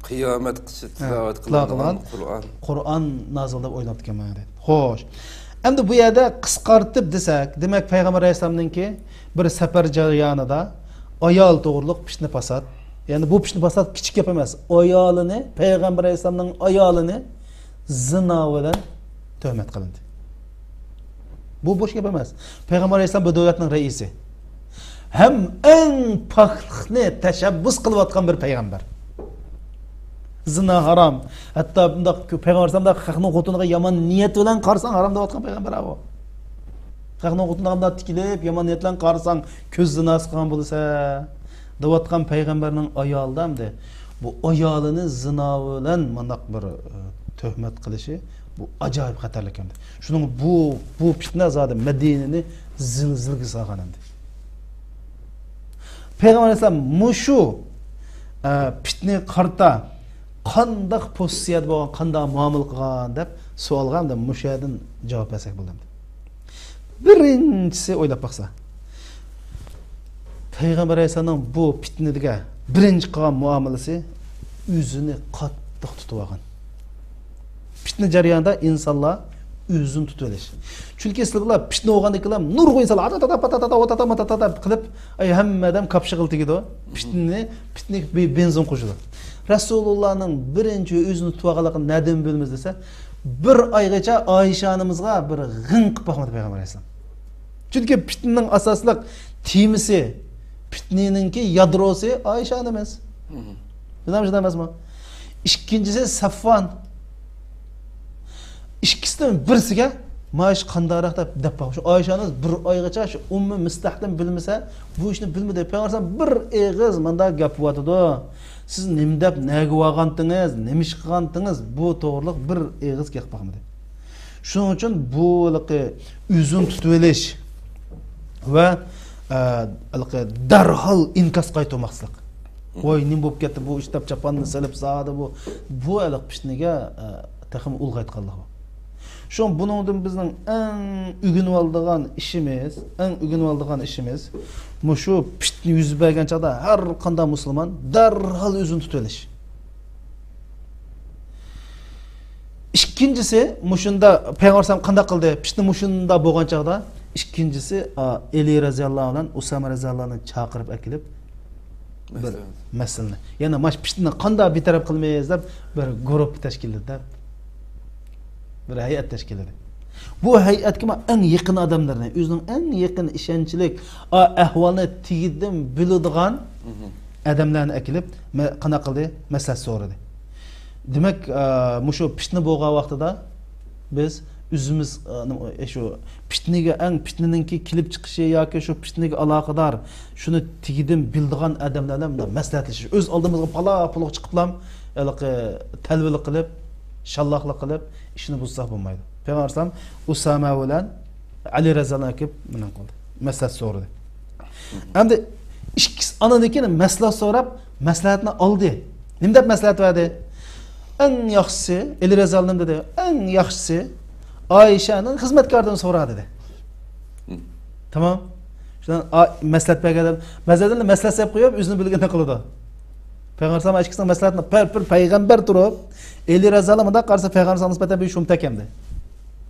قىيامەتقىچە ھە، تىلاۋەت تىلاۋەت قىلىنىدىغان قىلغان قۇرئان. قۇرئان نازىل دەپ ئويلاپتىكەنمەن دەيدۇ. خوش. ئەمدى بۇ يەردە قىسقارتىپ دېسەك، دېمەك، پەيغەمبەر ئەلەيھىسسالامنىڭكى بىر سەپەر جەريانىدا ئايال توغرۇلۇق پىتنە پاسات، يەنى بۇ پىتنە پاسات كىچىك گەپ ئەمەس، ئايالىنى، پەيغەمبەر ئەلەيھىسسالامنىڭ ئايالىنى زىنا بىلەن تۆھمەت قىلىندى. بۇ بوش گەپ ئەمەس. پەيغەمبەر ئەلەيھىسسالام بۇ دۆلەتنىڭ رەئىسى. ھەم ئەڭ پاكلىقنى تەشەببۇس قىلىۋاتقان بىر پەيغەمبەر. زىنا ھارام. ھەتتا بۇنداق پەيغەمبەر ئەلەيھىسسالام خەقنىڭ خوتۇنىغا يامان نىيەت بىلەن قارىساڭ ھارام دەۋاتقان پەيغەمبەر ئاۋۇ. خەقنىڭ خوتۇنىغا بۇنداق تىكىلىپ يامان نىيەت بىلەن قارىساڭ كۆز زىناسى قىلغان بولىسەن دەۋاتقان پەيغەمبەرنىڭ ئايالىدا ئەمدى بۇ ئايالىنى زىنا بىلەن مانداق بىر، ئە، تۆھمەت قىلىشى بۇ ئاجايىپ خەتەرلىك ئەمدى. شۇنىڭ بۇ، بۇ پىتنە زادى مەدىنىنى زىلزىلىگە سالغان ئەمدى. پەيغەمبەر ئەلەيھىسسالام مۇشۇ، ئە، پىتنىگە قارىتا قانداق پوزىتسىيەدە بولغان، قانداق مۇئامىلە قىلغان دەپ سوئالغا ئەمدى مۇشۇ يەردىن جاۋاب بەرسەك بولدى ئەمدى. بىرىنچىسى ئويلاپ باقسا، پەيغەمبەر ئەلەيھىسسالامنىڭ بۇ پىتنىگە بىرىنچى قىلغان مۇئامىلىسى ئۆزىنى قاتتىق تۇتۇۋالغان. پىتنە جەريانىدا ئىنسانلار ئۆزىنى تۇتۇۋېلىش. چۈنكى سىلەر بىلەن پىتنە بولغاندىن كېيىن نۇرغۇن ئىنسانلار ئاتاتاتا، پاتاتاتا، ۋاتاتاتا، ماتاتاتا قىلىپ، ئاي، ھەممە ئادەم كاپشىغىلى تېگىدۇ. پىتنىنى، پىتنىگە بې-، بېنزىن قوشىدۇ. رەسۇلۇللانىڭ بىرىنچى ئۆزىنى تۇتۇۋالغانلىقىنى نەدىن بىلىمىز دېسە، بىر ئايغىچە ئائىشە ئانىمىزغا بىر غىڭ قىلىپ باقمىدى پەيغەمبەر ئەلەيھىسسالام. چۈنكى پىتنىنىڭ ئاساسلىق تېمىسى، پىتنىنىڭكى يادروسى ئائىشە ئانىمىز. بىلەمسىز ئەمەسمۇ؟ ئىككىنچىسى سەفۋان. ئىككىسىدىن بىرسىگە مانا شۇ قانداقراق دەپ، دەپ باقمىدى. شۇ ئائىشە ئانىمىز بىر ئايغىچە شۇ ئۇممۇ مىستاھتىن بىلمىسە، بۇ ئىشنى بىلمىدى. پەيغەمبەر ئەلەيھىسسالام بىر ئېغىز مانداق گەپ قىلىۋاتىدۇ. سىز نېمە دەپ، نەگە بارغانتىڭىز، نېمە ئىش قىلغانتىڭىز، بۇ توغرىلىق بىر ئېغىز گەپ باقمىدى. شۇنىڭ ئۈچۈن بۇ ھېلىقى ئۆزىنى تۇتۇۋېلىش ۋە، ئە، ھېلىقى دەرھال ئىنكاس قايتۇرماسلىق. ۋاي، نېمە بولۇپ كەتتى بۇ ئىش دەپ چاپاننى سېلىپ زادى بۇ، بۇ ھېلىقى پىتنىگە، ئە، تېخىمۇ ئۇلغايتقانلىقى بار. شۇڭا بۇنىڭدىن بىزنىڭ ئەڭ ئۆگىنىۋالىدىغان ئىشىمىز، ئەڭ ئۆگىنىۋالىدىغان ئىشىمىز، مۇشۇ پىتنە يۈز بەرگەن چاغدا ھەر قانداق مۇسۇلمان دەرھال ئۆزىنى تۇتۇۋېلىش. ئىككىنچىسى، مۇشۇندا پەيغەمبەر ئەلەيھىسسالام قانداق قىلدى؟ پىتنە مۇشۇندا بولغان چاغدا، ئىككىنچىسى، ئا، ئەلى رەزىياللاھۇ بىلەن ئۇسامە رەزىياللاھۇنى چاقىرىپ ئەكېلىپ، بىر مەسىلىنى. مەسىلىنى. يەنە ماش پىتنىنى قانداق بىتەرەپ قىلىمىز دەپ بىر گۇرۇپپا تەشكىللىدى دەپ. بىر ھەيئەت تەشكىللىدى. بۇ ھەيئەتكە ما ئەڭ يېقىن ئادەملىرىنى، ئۆزىنىڭ ئەڭ يېقىن ئىشەنچلىك، ئا، ئەھۋالنى تېگىدىن بىلىدىغان ئادەملەرنى ئەكېلىپ، مە-، قانداق قىلدى؟ مەسلىھەت سورىدى. دېمەك، ئا، مۇشۇ پىتنە بولغان ۋاقتىدا بىز ئۆزىمىز، ئا، نېمە، ئە، شۇ پىتنىگە، ئەڭ پىتنىنىڭكى كېلىپ چىقىشى ياكى شۇ پىتنىگە ئالاقىدار شۇنى تېگىدىن بىلىدىغان ئادەملەر بىلەن مۇنداق مەسلىھەتلىشىش. ئۆز ئالدىمىزغا پالا پۇلغا چىقىپلام، ھېلىقى تەلۋىلىك قىلىپ، شاللاقلىق قىلىپ، ئىشنى بۇزساق بولمايدۇ. پەيغەمبەر ئەلەيھىسسالام ئۇسامە بىلەن ئەلى رەزىياللاھۇ ئەنھۇ ئەكىپ مۇنداق قىلدى. مەسلىھەت سورىدى. ئەمدى ئىككىسى ئاندىن كېيىن مەسلىھەت سوراپ، مەسلىھەتنى ئالدى. نېمە دەپ مەسلىھەت بەردى؟ ئەڭ ياخشىسى، ئەلى رەزىياللاھۇ ئەنھۇ نېمە دېدى؟ ئەڭ ياخشىسى ئائىشەنىڭ خىزمەتكارىدىن سورا دېدى. تامام. شۇنداق ئا-، مەسلىھەت بەرگەن ئادەم، بەزىدە مەسلىھەت سەپ قويۇپ، ئۆزىنى بىلگىنىنى قىلىدۇ. پەيغەمبەر ئەلەيھىسسالام ئىككىسىنىڭ مەسلىھەتىنى پە-، بىر پەيغەمبەر تۇرۇپ، ئەلى رەزىياللاھۇ مۇنداق قارىسا، پەيغەمبەر ئەلەيھىسسالامغا نىسبەتەن بىر شۇمتەك ئەمدى.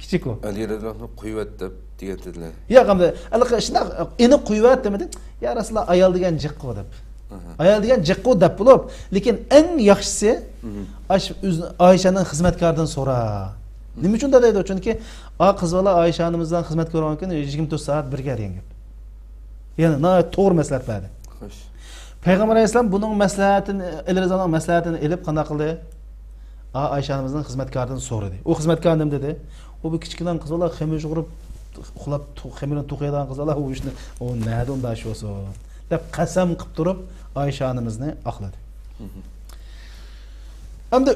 كىچىك ئۇ. ئەلى رەزىياللاھۇنى قويۇۋەت دەپ دېگەن دېدىلەر. ياق، ئەمدى، ھېلىقى شۇنداق ئېنىق قويۇۋەت دېمىدى. يا رەسۇلاللا، ئايال دېگەن جىققۇ دەپ. ئايال دېگەن جىققۇ دەپ بولۇپ، لېكىن ئەڭ ياخشىسى، ئاش-، ئۆز-، ئائىشەنىڭ خىزمەتكارىدىن سورا. نېمە ئۈچۈن دەيدۇ؟ چۈنكى ئا قىز بالا ئائىشە ئانىمىزدىن خىزمەتكار بولغان كۈنى يىگىرمە تۆت سائەت بىرگە دېگەن گەپ. يەنى ناھايىتى توغرا مەسلىھەت بەردى. خوش. پەيغەمبەر ئەلەيھىسسالام بۇنىڭ مەسلىھەتىنى، ئەلى رەزىياللاھۇنىڭ مەسلىھەتىنى ئېلىپ قانداق قىلدى؟ ئا، ئائىشە ئانىمىزنىڭ خىزمەتكارىدىن سورىدى. ئۇ خىزمەتكار نېمە دېدى؟ ئۇ بىر كىچىككىنە قىز بالا خېمىر يۇغۇرۇپ، ئۇخلاپ، تو-، خېمىرنى توقۇيدىغان قىز بالا، ئۇ ئىشنى، ئۇ نەدە ئۇنداق ئىش بولسۇن؟ دەپ قەسەم قىلىپ تۇرۇپ ئائىشە ئانىمىزنى ئاقلىدى. ئەمدى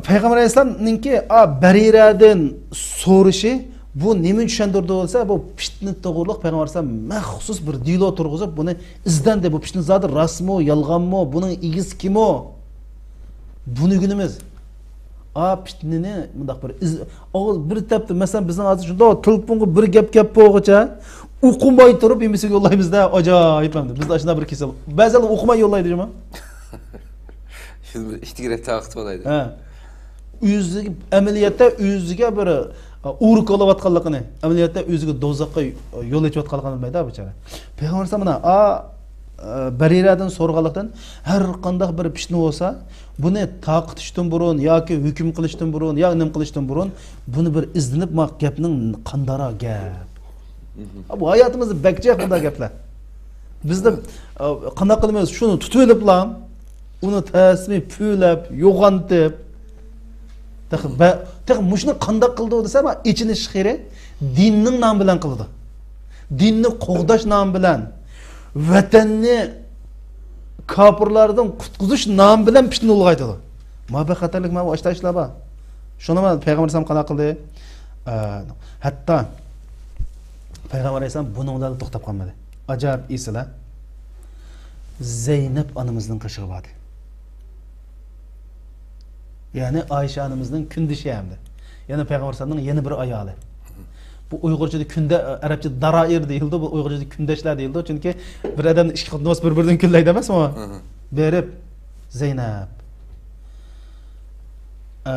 پەيغەمبەر ئەلەيھىسسالامنىڭكى، ئا، بەرىرەدىن سورىشى، بۇ نېمىنى چۈشەندۈرىدۇ دېسە، بۇ پىتنە توغرۇلۇق پەيغەمبەر ئەلەيھىسسالام مەخسۇس بىر دېلو تۇرغۇزۇپ، بۇنى ئىزدەندى. بۇ پىتنە زادى راستمۇ، يالغانمۇ، بۇنىڭ ئىگىسى كىمۇ؟ بۇنى ئۆگىنىمىز. ئا، پىتنىنى مۇنداق بىر ئىز-، ئاغزى بىر تەپتە، مەسىلەن، بىزنىڭ ھازىر شۇنداق تېلېفونغا بىر گەپ گەپ بولغۇچە ئوقۇماي تۇرۇپ ھەممىسىگە يوللايمىز-دە، ئاجايىپ ئەمدى. بىزدە ئاشۇنداق بىر كېسەل. بەزىلەر ئوقۇماي يوللايدۇ جۇمۇ. شۇ ئىككىگە تاقىتىپ ئالايدۇ. ھە. ئۆزىگە، ئەمەلىيەتتە ئۆزىگە بىر، ئا، ئۇرۇق ئېلىۋاتقانلىقىنى، ئەمەلىيەتتە ئۆزىگە دوزاخقا يول ئېچىۋاتقانلىقىنى بىلمەيدۇ بىچارە. پەيغەمبەر ئەلەيھىسسالام مانا، ئا، ئە، بەرىرەدىن سورىغانلىقتىن، ھەر قانداق بىر پىتنە بولسا، بۇنى تارقىتىشتىن بۇرۇن ياكى ھۆكۈم قىلىشتىن بۇرۇن ياكى نېمە قىلىشتىن بۇرۇن، بۇنى بىر ئىزدىنىپ، ما گەپنىڭ قانداقراق گەپ. ھە، بۇ ھاياتىمىزدا بەك جىق بۇنداق گەپلەر. بىزدە، ئە، قانداق قىلىمىز؟ شۇنى تۇتۇۋېلىپلا، ئۇنى تەسمى پۈۋلەپ، يوغانتىپ، تېخى بە-، تېخى مۇشۇنى قانداق قىلىدۇ دېسە، ما ئېچىنىش خېرى دىننىڭ نامى بىلەن قىلىدۇ. دىننى قوغداش نامى بىلەن، ۋەتەننى كاپىرلاردىن قۇتقۇزۇش نامى بىلەن پىتنە ئۇلغايتىدۇ. ما بىر خەتەرلىك، ما بۇ ئاشتا ئىشلار بار. شۇنىمۇ پەيغەمبەر ئەلەيھىسسالام قانداق قىلدى؟ ئە، ھەتتا پەيغەمبەر ئەلەيھىسسالام بۇنىڭ بىلەن توختاپ قالمىدى. ئاجايىپ ئېسىل، ھە؟ زەينەپ ئانىمىزنىڭ قېشىغا باردى. يەنى ئائىشە ئانىمىزنىڭ كۈندىشى ھەمدە. يەنى پەيغەمبەر ئەلەيھىسسالامنىڭ يەنە بىر ئايالى. بۇ ئۇيغۇرچىدا كۈندە-، ئەرەبچىدە دارائىر دېيىلىدۇ، بۇ ئۇيغۇرچىدا كۈندەشلەر دېيىلىدۇ. چۈنكى بىر ئادەمنىڭ ئىككى خوتۇنى بولسا بىر-بىرىدىن كۈنلەيدۇ ئەمەسمۇ؟ ھە. بېرىپ، زەينەپ، ئە،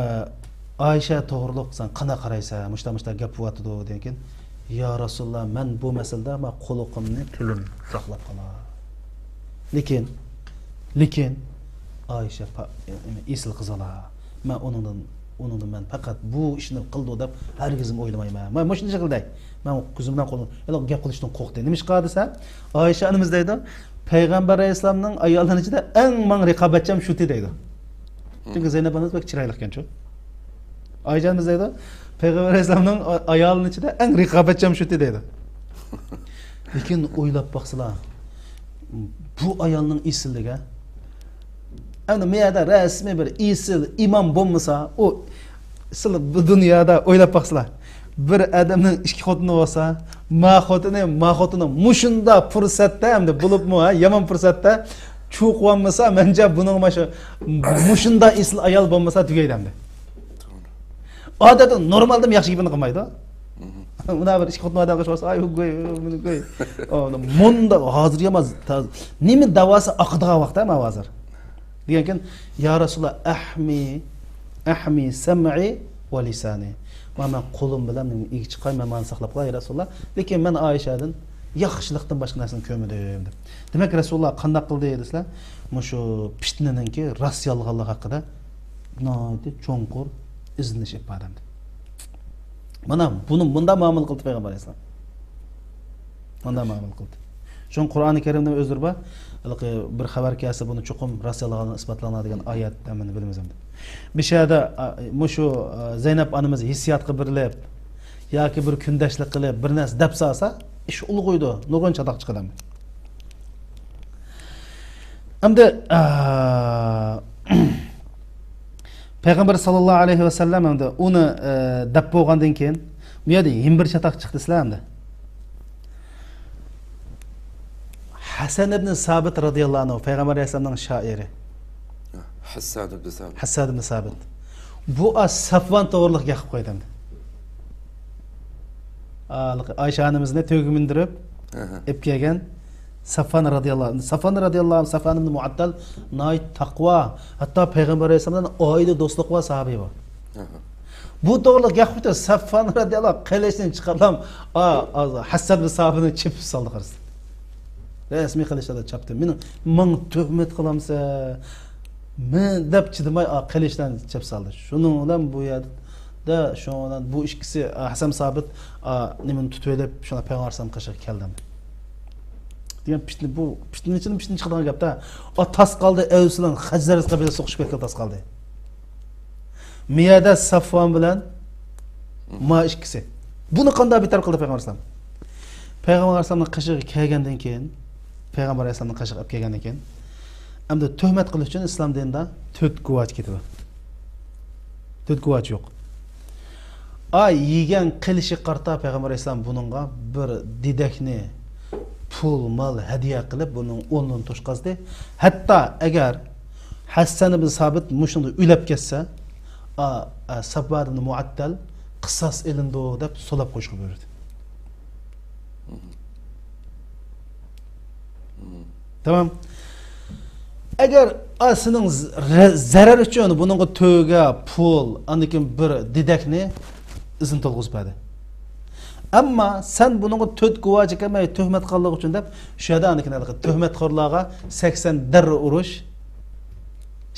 ئائىشە توغرۇلۇق سەن قانداق قارايسەن؟ مۇشتا-مۇشتا گەپ بولۇۋاتىدۇ دېگەن. يا رەسۇلاللا، مەن بۇ مەسىلىدە ما قۇلىقىمنى، تىلىم ساقلاپ قالا. لېكىن، لېكىن ئائىشە پا-، ئېسىل قىز بالا. مەن ئۇنىڭدىن، ئۇنىڭدىن مەن پەقەت بۇ ئىشنى قىلىدۇ دەپ ھەرگىزمۇ ئويلىمايمەن. مەن مۇشۇنچە قىلدى. مەن كۆزۈم بىلەن قولۇم، ھېلىقى گەپ قىلىشتىن قورقتى. نېمىشقا دېسە، ئائىشە ئانىمىز دەيدۇ، پەيغەمبەر ئەلەيھىسسالامنىڭ ئاياللىرىنىڭ ئىچىدە ئەڭ ماڭا رىقابەتچان شۇتى دەيدۇ. چۈنكى زەينەپ ئانىمىز بەك چىرايلىقكەنچۇ. ئايجان بىز دەيدۇ، پەيغەمبەر ئەلەيھىسسالامنىڭ ئايالىنىڭ ئىچىدە ئەڭ رىقابەتچان شۇتى دەيدۇ. لېكىن ئويلاپ باقسىلا، بۇ ئايالنىڭ ئېسىللىكى. ئەمدى مۇ يەردە رەسمىي بىر ئېسىل ئىمام بولمىسا، ئۇ سىلى بۇ دۇنيادا ئويلاپ باقسىلا، بىر ئادەمنىڭ ئىككى خوتۇنى بولسا، ما خوتۇنى، ما خوتۇنى مۇشۇنداق پۇرسەتتە، ئەمدى بولۇپمۇ، ھە، يامان پۇرسەتتە چۇقۇۋالمىسا، مەنچە بۇنىڭ ماشۇ، مۇشۇنداق ئېسىل ئايال بولمىسا تۈگەيدۇ ئەمدى. ئادەتتە نورمالدىمۇ ياخشى گېپىنى قىلمايدۇ. مۇنا بىر ئىككى خوتۇن ئادەم قىلىشىپ قالسا، ئاي، ھۇگوي، مۇنۇگوي. مۇنداق ھازىر يامان، نېمە داۋاسى ئاقىدىغان ۋاقىت، ھە، ماۋۇ ھازىر. دېگەنكىن، يا رەسۇلاللا، ئەھمى، ئەھمى سەمئى ۋە لىسانى. مانا مەن قولۇم بىلەن نېمە ئىگە چىقاي، مەن مانا ساقلاپ قالاي، يا رەسۇلاللا. لېكىن مەن ئائىشەدىن ياخشىلىقتىن باشقا نەرسىنى كۆرمىدىم، دەپ. دېمەك، رەسۇلاللا قانداق قىلدى دېسىلە، مۇشۇ پىتنىنىڭكى راست يالغانلىقى ھەققىدە ناھايىتى چوڭقۇر ئىزدىنىش ئېلىپ باردى. مانا بۇنى مۇنداق مۇئامىلە قىلدى پەيغەمبەر ئەلەيھىسسالام. مۇنداق مۇئامىلە قىلدى. شۇڭا قۇرئانى كەرىمدە ئۆزلىرى بار. ھېلىقى بىر خەۋەر كەلسە، بۇنى چوقۇم راست يالغانلىقىنى ئىسپاتلاڭلار دېگەن ئايەت ھەممىنى بىلىمىز ئەمدى. بىر شەھەردە، ئا، مۇشۇ، ئا، زەينەپ ئانىمىز ھېسسىياتقا بېرىلىپ ياكى بىر كۈندەشلىك قىلىپ، بىر نەرسە دەپ سالسا، ئىش ئۇلغىيدۇ، نۇرغۇن چاتاق چىقىدۇ. ئەمدى، ئا، پەيغەمبەر ساللاللاھۇ ئەلەيھى ۋەسەللەم ئەمدى ئۇنى، ئە، دەپ بولغاندىن كېيىن، بۇ يەردە يەنە بىر چاتاق چىقتى سىلەر ئەمدى. ھەسەن ئىبنى سابىت رازىياللاھۇ ئەنھۇ، پەيغەمبەر ئەلەيھىسسالامنىڭ شائىرى. ھەسسان ئىبنى سابىت. ھەسسان ئىبنى سابىت. بۇ ئاز سەفۋان توغرىلىق گەپ قىلىپ قويدى ئەمدى. ئا، ئايشە ئانىمىزنى تۆگىگە مىندۈرۈپ، ئەھە، ئېلىپ كەلگەن سەفۋان رازىياللاھۇ ئەنھۇ. سەفۋان رازىياللاھۇ ئەنھۇ، سەفۋان ئىبنى مۇئەتتەل ناھايىتى تەقۋا، ھەتتا پەيغەمبەر ئەلەيھىسسالام بىلەن ئائىلە دوستلۇقى بار ساھابى بۇ. ئەھە. بۇ توغرىلىق گەپ قىلىپ، سەفۋان رازىياللاھۇ ئەنھۇ قىلىچنى چىقارىپ، ئا، ئا، ھەسسان ئىبنى سابىتنى چېپىپ سالدى قارىسا. رەسمىي قىلىچلاردا چاپتى. مېنى، ماڭا تۆھمەت قىلامسەن؟ مەن دەپ چىدىماي، ئا، قىلىچلارنى چەپ سالدى. شۇنىڭ بىلەن بۇ يەردە، شۇنىڭ بىلەن بۇ ئىككىسى، ئا، ھەسەن سابىت، ئا، نېمىنى تۇتۇۋېلىپ، شۇڭا پەيغەمبەر ئەلەيھىسسالام قېشىغا كەلدى. دېگەن پىتنە، بۇ پىتنىنىڭ ئىچىدىن پىتنە چىقىدىغان گەپتە. ئا، تاس قالدى، ئەۋس بىلەن خەزرەج قەبىلە سوقۇشۇپ كەتكىلى تاس قالدى. مىيەدە سەفۋان بىلەن ما ئىككىسى. بۇنى قانداق بىتەر قىلدى پەيغەمبەر ئەلەيھىسسالام؟ پەيغەمبەر ئەلەيھىسسالامنىڭ قېشىغا كەلگەندىن كېيىن، پەيغەمبەر ئەلەيھىسسالامنىڭ قېشىغا ئەپ كەلگەندىن كېيىن، ئەمدى تۆھمەت قىلىش ئۈچۈن ئىسلام دىنىدا تۆت گۇۋاھچى كېتىدۇ. تۆت گۇۋاھچى يوق. ئا، يېگەن قىلىشىغا قارىتا پەيغەمبەر ئەلەيھىسسالام بۇنىڭغا بىر دېدەكنى پۇل، مال ھەدىيە قىلىپ، بۇنىڭ ئورنىنى توشقازدى. ھەتتا ئەگەر ھەسسان ئىبن سابىت مۇشۇندا ئۆلۈپ كەتسە، ئا، ئا، سافۋان ئىبن مۇئەتتەل قىساس ئېلىنىدۇ دەپ سولاپ قويۇشقا بۇيرۇدى. تامام. ئەگەر، ئا، سېنىڭ ز-، رە-، زەرەر ئۈچۈن بۇنىڭغا تۆگە، پۇل، ئاندىن كېيىن بىر دېدەكنى ئىزىن تولغۇزۇپ بەردى. ئەمما سەن بۇنىڭغا تۆت گۇۋاچى كەلمەي تۆھمەت قىلغان ئۈچۈن دەپ، شۇ يەردە ئاندىن كېيىن ھېلىقى تۆھمەت خورلارغا سەكسەن دەررە ئۇرۇش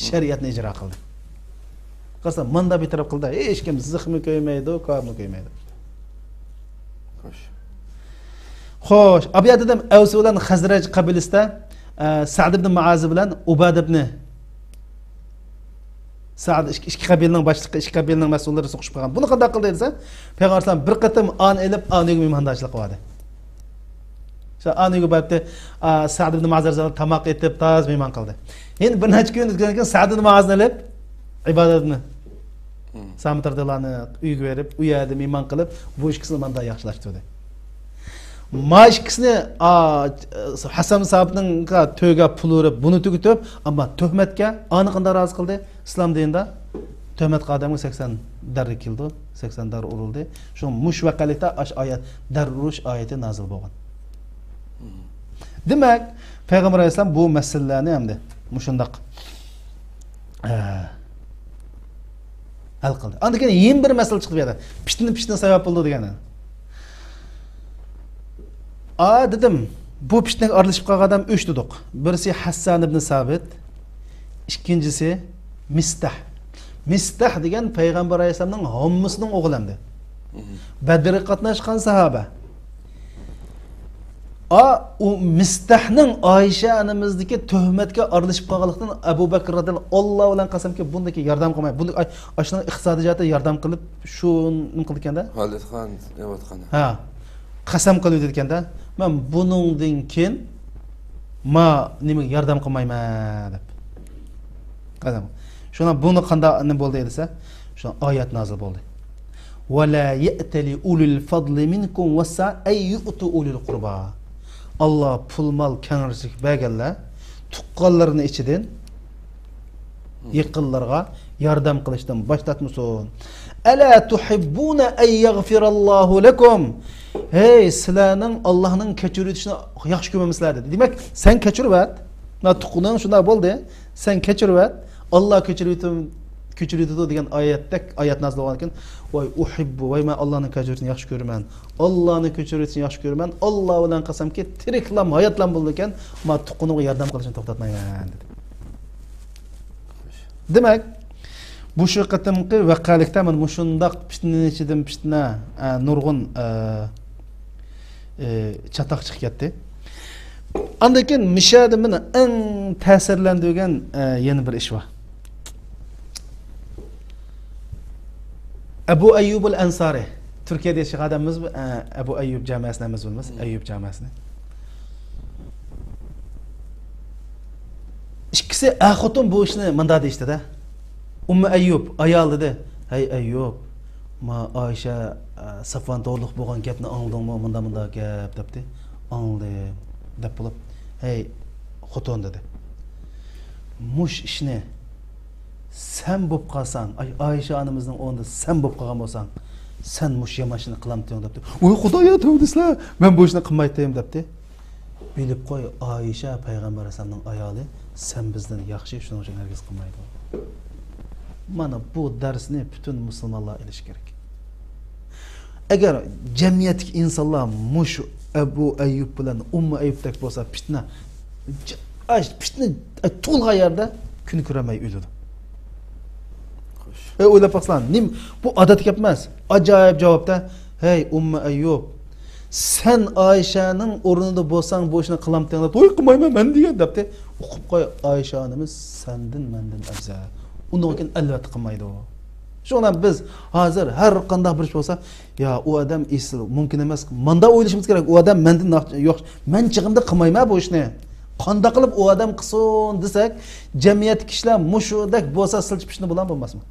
شەرىئەتنى ئىجرا قىلدى. قارىسا، ماندا بىر تەرەپ قىلدى. ھېچكىم زىخمۇ كۆيمەيدۇ، كارمۇ كۆيمەيدۇ. خوش. خوش، ئابۇ يەدىدىم ئەۋس بىلەن خەزرەج قەبىلىسىدە، ئە، سەئد ئىبن مۇئاز بىلەن ئۇبادە ئىبن سەئد ئىككى، ئىككى قەبىلىنىڭ باشلىقى، ئىككى قەبىلىنىڭ مەسئۇللىرى سوقۇشۇپ قالغان. بۇنى قانداق قىلدى دېسە، پەيغەمبەر ئەلەيھىسسالام بىر قېتىم ئان ئېلىپ، ئان ئۆيگە مېھماندارچىلىققا باردى. شۇ ئان ئۆيگە بارىپتۇ، ئا، سەئد ئىبن مۇئاز رەزىياللاھۇ تاماق ئېتىپ، تازا مېھمان قىلدى. يەنە بىر نەچچە كۈن ئۆتكەندىن كېيىن سەئد ئىبن مۇئازنى ئېلىپ، ئۇبادە ئىبن سامىت رەزىياللاھۇ ئەنھۇ ئۆيگە بېرىپ، ئۇ يەردە مېھمان قىلىپ، بۇ ئىككىسىنى ماندا ياخشىلاشتۇردى. ما ئىككىسىنى، ئا، ھەسسان سابىتنىڭ تۆگە پۇل ئۇرۇپ، بۇنى تۈگىتىپ، ئەمما تۆھمەتكە ئانى قانداق رازى قىلدى؟ ئىسلام دىنىدا تۆھمەت قىلغان ئادەمگە سەكسەن دەررە كېلىدۇ، سەكسەن دەررە ئۇرۇلدى. شۇ مۇشۇ ۋەقەلىكتە ئاش ئايەت، دەررە ئۇرۇش ئايىتى نازىل بولغان. دېمەك، پەيغەمبەر ئەلەيھىسسالام بۇ مەسىلىلەرنى ئەمدى مۇشۇنداق، ئە، ھەل قىلدى. ئاندىن كېيىن يەنە بىر مەسىلە چىقتى بۇ يەردە. پىتنە، پىتنە سەۋەب بولىدۇ دېگەن. ئا، دېدىم، بۇ پىتنىگە ئارىلىشىپ قالغان ئادەم ئۈچ دېدۇق. بىرسى ھەسسان ئىبن سابىت، ئىككىنچىسى مىستەھ. مىستەھ دېگەن پەيغەمبەر ئەلەيھىسسالامنىڭ ھاممىسىنىڭ ئوغلى ئەمدى. بەدرگە قاتناشقان ساھابە. ئا، ئۇ مىستەھنىڭ ئائىشە ئانىمىزدىكى تۆھمەتكە ئارىلىشىپ قالغانلىقتىن ئەبۇ بەكرى رەزىياللاھۇ ئەنھۇ، ئاللا بىلەن قەسەمكى، بۇندىكى ياردەم قىلماي، بۇنى ئاي-، ئاشۇنىڭ ئىقتىسادىي جەھەتتە ياردەم قىلىپ، شۇنى قىلىدىكەندە. خالىد خان، ئەۋەت خان. ھە. قەسەم قىلىۋېتىدىكەندە، مەن بۇنىڭدىن كېيىن ما نېمىگە ياردەم قىلمايمەن دەپ. قەسەم. شۇڭا بۇنى قانداق نېمە بولدى دېسە، شۇ ئايەت نازىل بولدى. ولا يأتل أولو الفضل منكم والسعة أن يؤتوا أولي القربى. ئاللا پۇل مال كەڭرىشلىك بەرگەنلەر تۇغقانلىرىنى ئىچىدىن يېقىنلىرىغا ياردەم قىلىشتىن باش تارتمىسۇن. ألا تحبون أن يغفر الله لكم. ھەي، سىلەرنىڭ ئاللانىڭ كەچۈرۈۋېتىشىنى ياخشى كۆرمەمسىلەر دېدى. دېمەك، سەن كەچۈرۈۋەت. مانا تۇغقىنىڭ شۇنداق بولدى. سەن كەچۈرۈۋەت. ئاللا كەچۈرۈۋېتىم-، كەچۈرۈۋېتىدۇ دېگەن ئايەتتەك ئايەت نازىل بولغاندىن كېيىن، ۋاي، ئۇھىببۇ، ۋاي، مەن ئاللانىڭ كەچۈرۈۋېتىشىنى ياخشى كۆرىمەن. ئاللانىڭ كەچۈرۈۋېتىشىنى ياخشى كۆرىمەن. ئاللا بىلەن قەسەمكى، تىرىكلام، ھاياتلام بولىدىكەن، مانا تۇغقىنىمغا ياردەم قىلىشنى توختاتمايمەن دېدى. دېمەك، بۇ شۇ قېتىمقى ۋەقەلىكتە مانا مۇشۇنداق پىتنىنىڭ ئىچىدىن پىتنە، ئە، نۇرغۇن، ئە، ئە، چاتاق چىقىپ كەتتى. ئاندىن كېيىن مىشەدە مېنى ئەڭ تەسىرلەندۈرگەن، ئە، يەنە بىر ئىش بار. ئەبۇ ئەييۇبۇل ئەنسارى. تۈركىيەدە ياشىغان ئادەممىز بۇ، ئە، ئەبۇ ئەييۇب جامىئەسىنى ھەممىمىز بىلىمىز، ئەييۇب جامىئەسىنى. ئىككىسى ئەر خوتۇن بۇ ئىشنى مۇنداق دېيىشتىدە. ئۇممۇ ئەييۇب ئايال دېدى، ھەي ئەييۇب، ما ئائىشە، ئە، سافۋان توغرىلىق بولغان گەپنى ئاڭلىدىڭمۇ؟ مۇنداق، مۇنداق گەپ دەپتى. ئاڭلىدىم دەپ بولۇپ، ھەي خوتۇن دېدى، مۇش ئىشنى سەن بوپ قالساڭ، ئاي، ئائىشە ئانىمىزنىڭ ئورنىدا سەن بوپ قالغان بولساڭ، سەن مۇش يامان ئىشنى قىلامتىڭ دەپتۇ. ۋوي خۇدايا، تەۋبە دېسىلە، مەن بۇ ئىشنى قىلمايتتىم دەپتى. بىلىپ قوي، ئائىشە پەيغەمبەر ئەلەيھىسسالامنىڭ ئايالى، سەن بىزدىن ياخشى، شۇنىڭ ئۈچۈن ھەرگىز قىلمايدۇ. مانا بۇ دەرسنى پۈتۈن مۇسۇلمانلار ئېلىشى كېرەك. ئەگەر جەمئىيەتتىكى ئىنسانلار مۇشۇ ئەبۇ ئەييۇب بىلەن ئۇممۇ ئەييۇبتەك بولسا، پىتنە، ئاش، پىتنە، ئاي، تۇغۇلغان يەردە كۈن كۆرەلمەي ئۆلىدۇ. خوش. ئەي، ئويلاپ باقسىلا، نېمە، بۇ ئادەتتىكى گەپ ئەمەس. ئاجايىپ جاۋابتا، ھەي، ئۇممۇ ئەييۇب، سەن ئائىشەنىڭ ئورنىدا بولساڭ، بۇ ئىشنى قىلامتىڭ دەپ، ۋوي، قىلمايمەن مەن دېگەن دەپتى. ئۇقۇپ قوي، ئائىشە ئانىمىز سەندىن، مەندىن ئەۋزەل. ئۇنىڭدىن كېيىن ئەلۋەتتە قىلمايدۇ. شۇڭا بىز ھازىر ھەر قانداق بىر ئىش بولسا، يا ئۇ ئادەم ئېسىل، مۇمكىن ئەمەس، ماندا ئويلىشىمىز كېرەك. ئۇ ئادەم مەندىن ناخ-، يوق، مەن چېغىمدا قىلمايمەن بۇ ئىشنى. قانداق قىلىپ ئۇ ئادەم قىلسۇن دېسەك، جەمئىيەتتىكى كىشىلەر مۇشۇدەك بولسا سىلچىپ ئىشنى بولامدۇ بولماسمۇ؟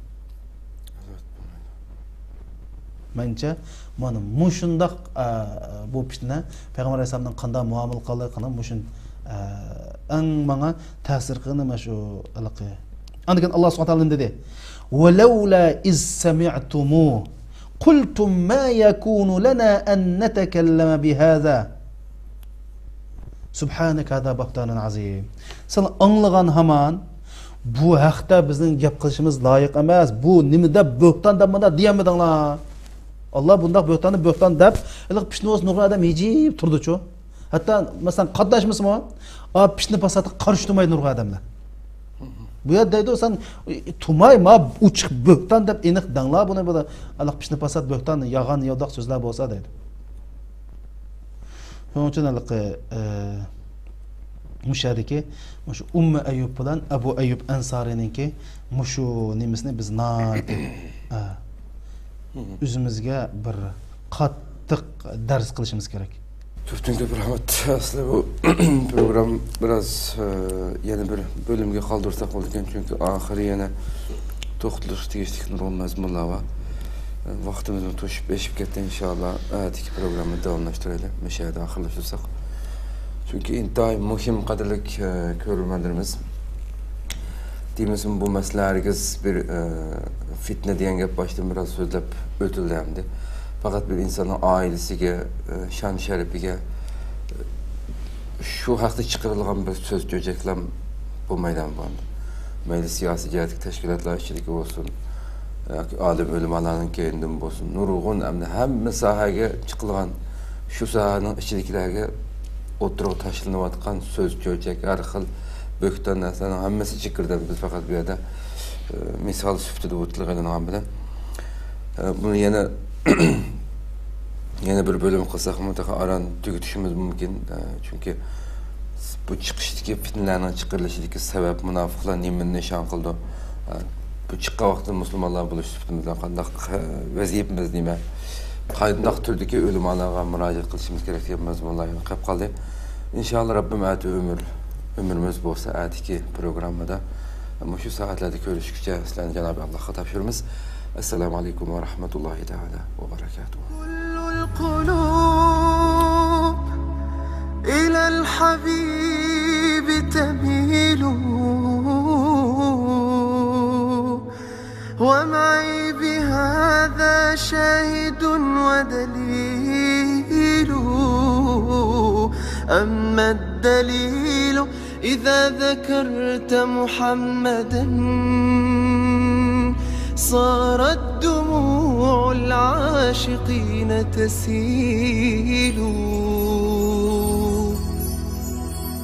مەنچە، مانا مۇشۇنداق، ئە، بۇ پىتنە پەيغەمبەر ئەلەيھىسسالامنىڭ قانداق مۇئامىلە قىلغانلىقىنىڭ مۇشۇن، ئە، ئەڭ ماڭا تەسىر قىلغىنى مانا شۇ ھېلىقى. ئاندىن كېيىن ئاللا سۇبھانەھۇ ۋە تائالا نېمە دېدى؟ ولولا إذ سمعتموه قلتم ما يكون لنا أن نتكلم بهذا سبحانك هذا بهتان عظيم. سىلەر ئاڭلىغان ھامان، بۇ ھەقتە بىزنىڭ گەپ قىلىشىمىز لايىق ئەمەس، بۇ نېمە دەپ بۆھتان دەپ مانا دېيەلمىدىڭلار. ئاللا بۇنداق بۆھتاننى بۆھتان دەپ، ھېلىقى پىتنە بولسا نۇرغۇن ئادەم ھىجىيىپ تۇرىدۇچۇ. ھەتتا، مەسىلەن، قاتناشمىسىمۇ، ئا، پىتنە پاساتقا قارشى تۇرمايدۇ نۇرغۇن ئادەملەر. بۇ يەردە دەيدۇ، سەن، ئى، تۇماي، ما ئوچۇق بۆھتان دەپ ئېنىق دەڭلا بۇنى، بۇ ھېلىقى پىتنە پاسات بۆھتان، ياغان يالداق سۆزلەر بولسا دەيدۇ. شۇنىڭ ئۈچۈن ھېلىقى، ئى، مۇشۇ يەردىكى، مۇشۇ ئۇممۇ ئەييۇب بىلەن ئەبۇ ئەييۇب ئەنسارىنىڭكى مۇشۇ نېمىسىنى بىز ناھايىتى، ئە، ئۆزىمىزگە بىر قاتتىق دەرس قىلىشىمىز كېرەك. كۆپتىن كۆپ رەھمەت. ئەسلى بۇ پروگرامما بىراز، ئە، يەنە بىر بۆلۈمگە قالدۇرساق بولىدىكەن، چۈنكى ئاخىرى يەنە توختىلىشقا تېگىشلىك نۇرغۇن مەزمۇنلار بار. ۋاقتىمىزمۇ توشۇپ ئېشىپ كەتتى، ئىنشائاللا، ئەتىكى پروگراممىنى داۋاملاشتۇرايلى، مۇشۇ يەردە ئاخىرلاشتۇرساق. چۈنكى ئىنتايىن مۇھىم، قەدىرلىك، ئە، كۆرۈرمەنلىرىمىز. دېمىسىمۇ، بۇ مەسىلە ھەرگىز بىر، ئە، فىتنە دېگەن گەپ باشتىن بىراز سۆزلەپ ئۆتۈلدى ئەمدى. پەقەت بىر ئىنساننىڭ ئائىلىسىگە، ئە، شان-شەرىپىگە، ئە، شۇ ھەقتە چىقىرىلغان بىر سۆز چۆچەكلەم بولمايدۇ بۇ ئەمدى. مەيلى سىياسىي جەھەتتىكى تەشكىلاتلار ئىچىدىكى بولسۇن، ياكى ئالىم ئۆلىمالارنىڭ كەينىدىن بولسۇن، نۇرغۇن ئەمدى ھەممە ساھەگە چىقىلغان، شۇ ساھەنىڭ ئىچىدىكىلەرگە ئوتتۇرىغا تاشلىنىۋاتقان سۆز چۆچەك، ھەر خىل بۆھتان نەرسىلەرنىڭ ھەممىسى ئىچىگە كىردى. بىز پەقەت بۇ يەردە، ئە، مىسال سۈپىتىدە بۇ تىلغا ئېلىنغان بىلەن، ئە، بۇنى يەنە، يەنە بىر بۆلۈم قىلساقمۇ تېخى ئاران تۈگىتىشىمىز مۇمكىن. ئە، چۈنكى بۇ چىقىشتىكى پىتنىلەرنىڭ چىقىرىلىشىدىكى سەۋەب، مۇناپىقلار نېمىنى نىشان قىلىدۇ؟ ئە، بۇ چىققان ۋاقىتتا مۇسۇلمانلار بولۇش سۈپىتىمىز بىلەن قانداق، ئە، ۋەزىپىمىز نېمە؟ قانداق تۈردىكى ئۆلىمالارغا مۇراجىئەت قىلىشىمىز كېرەك دېگەن مەزمۇنلار يەنە قېلىپ قالدى. ئىنشائاللا، رەببىم ئەتە ئۆمۈر، ئۆمرىمىز بولسا، ئەتىكى پروگراممىدا مۇشۇ سائەتلەردە كۆرۈشكىچە سىلەرنى جانابى ئاللاھقا تاپشۇرىمىز. ئەسسالامۇ ئەلەيكۇم ۋە رەھمەتۇللاھى تائالا ۋە بەرەكاتۇھۇ. كل القلوب إلى الحبيب تميل، ومعي بهذا شاهد ودليل. أما الدليل إذا ذكرت محمدا صارت دموع العاشقين تسيل.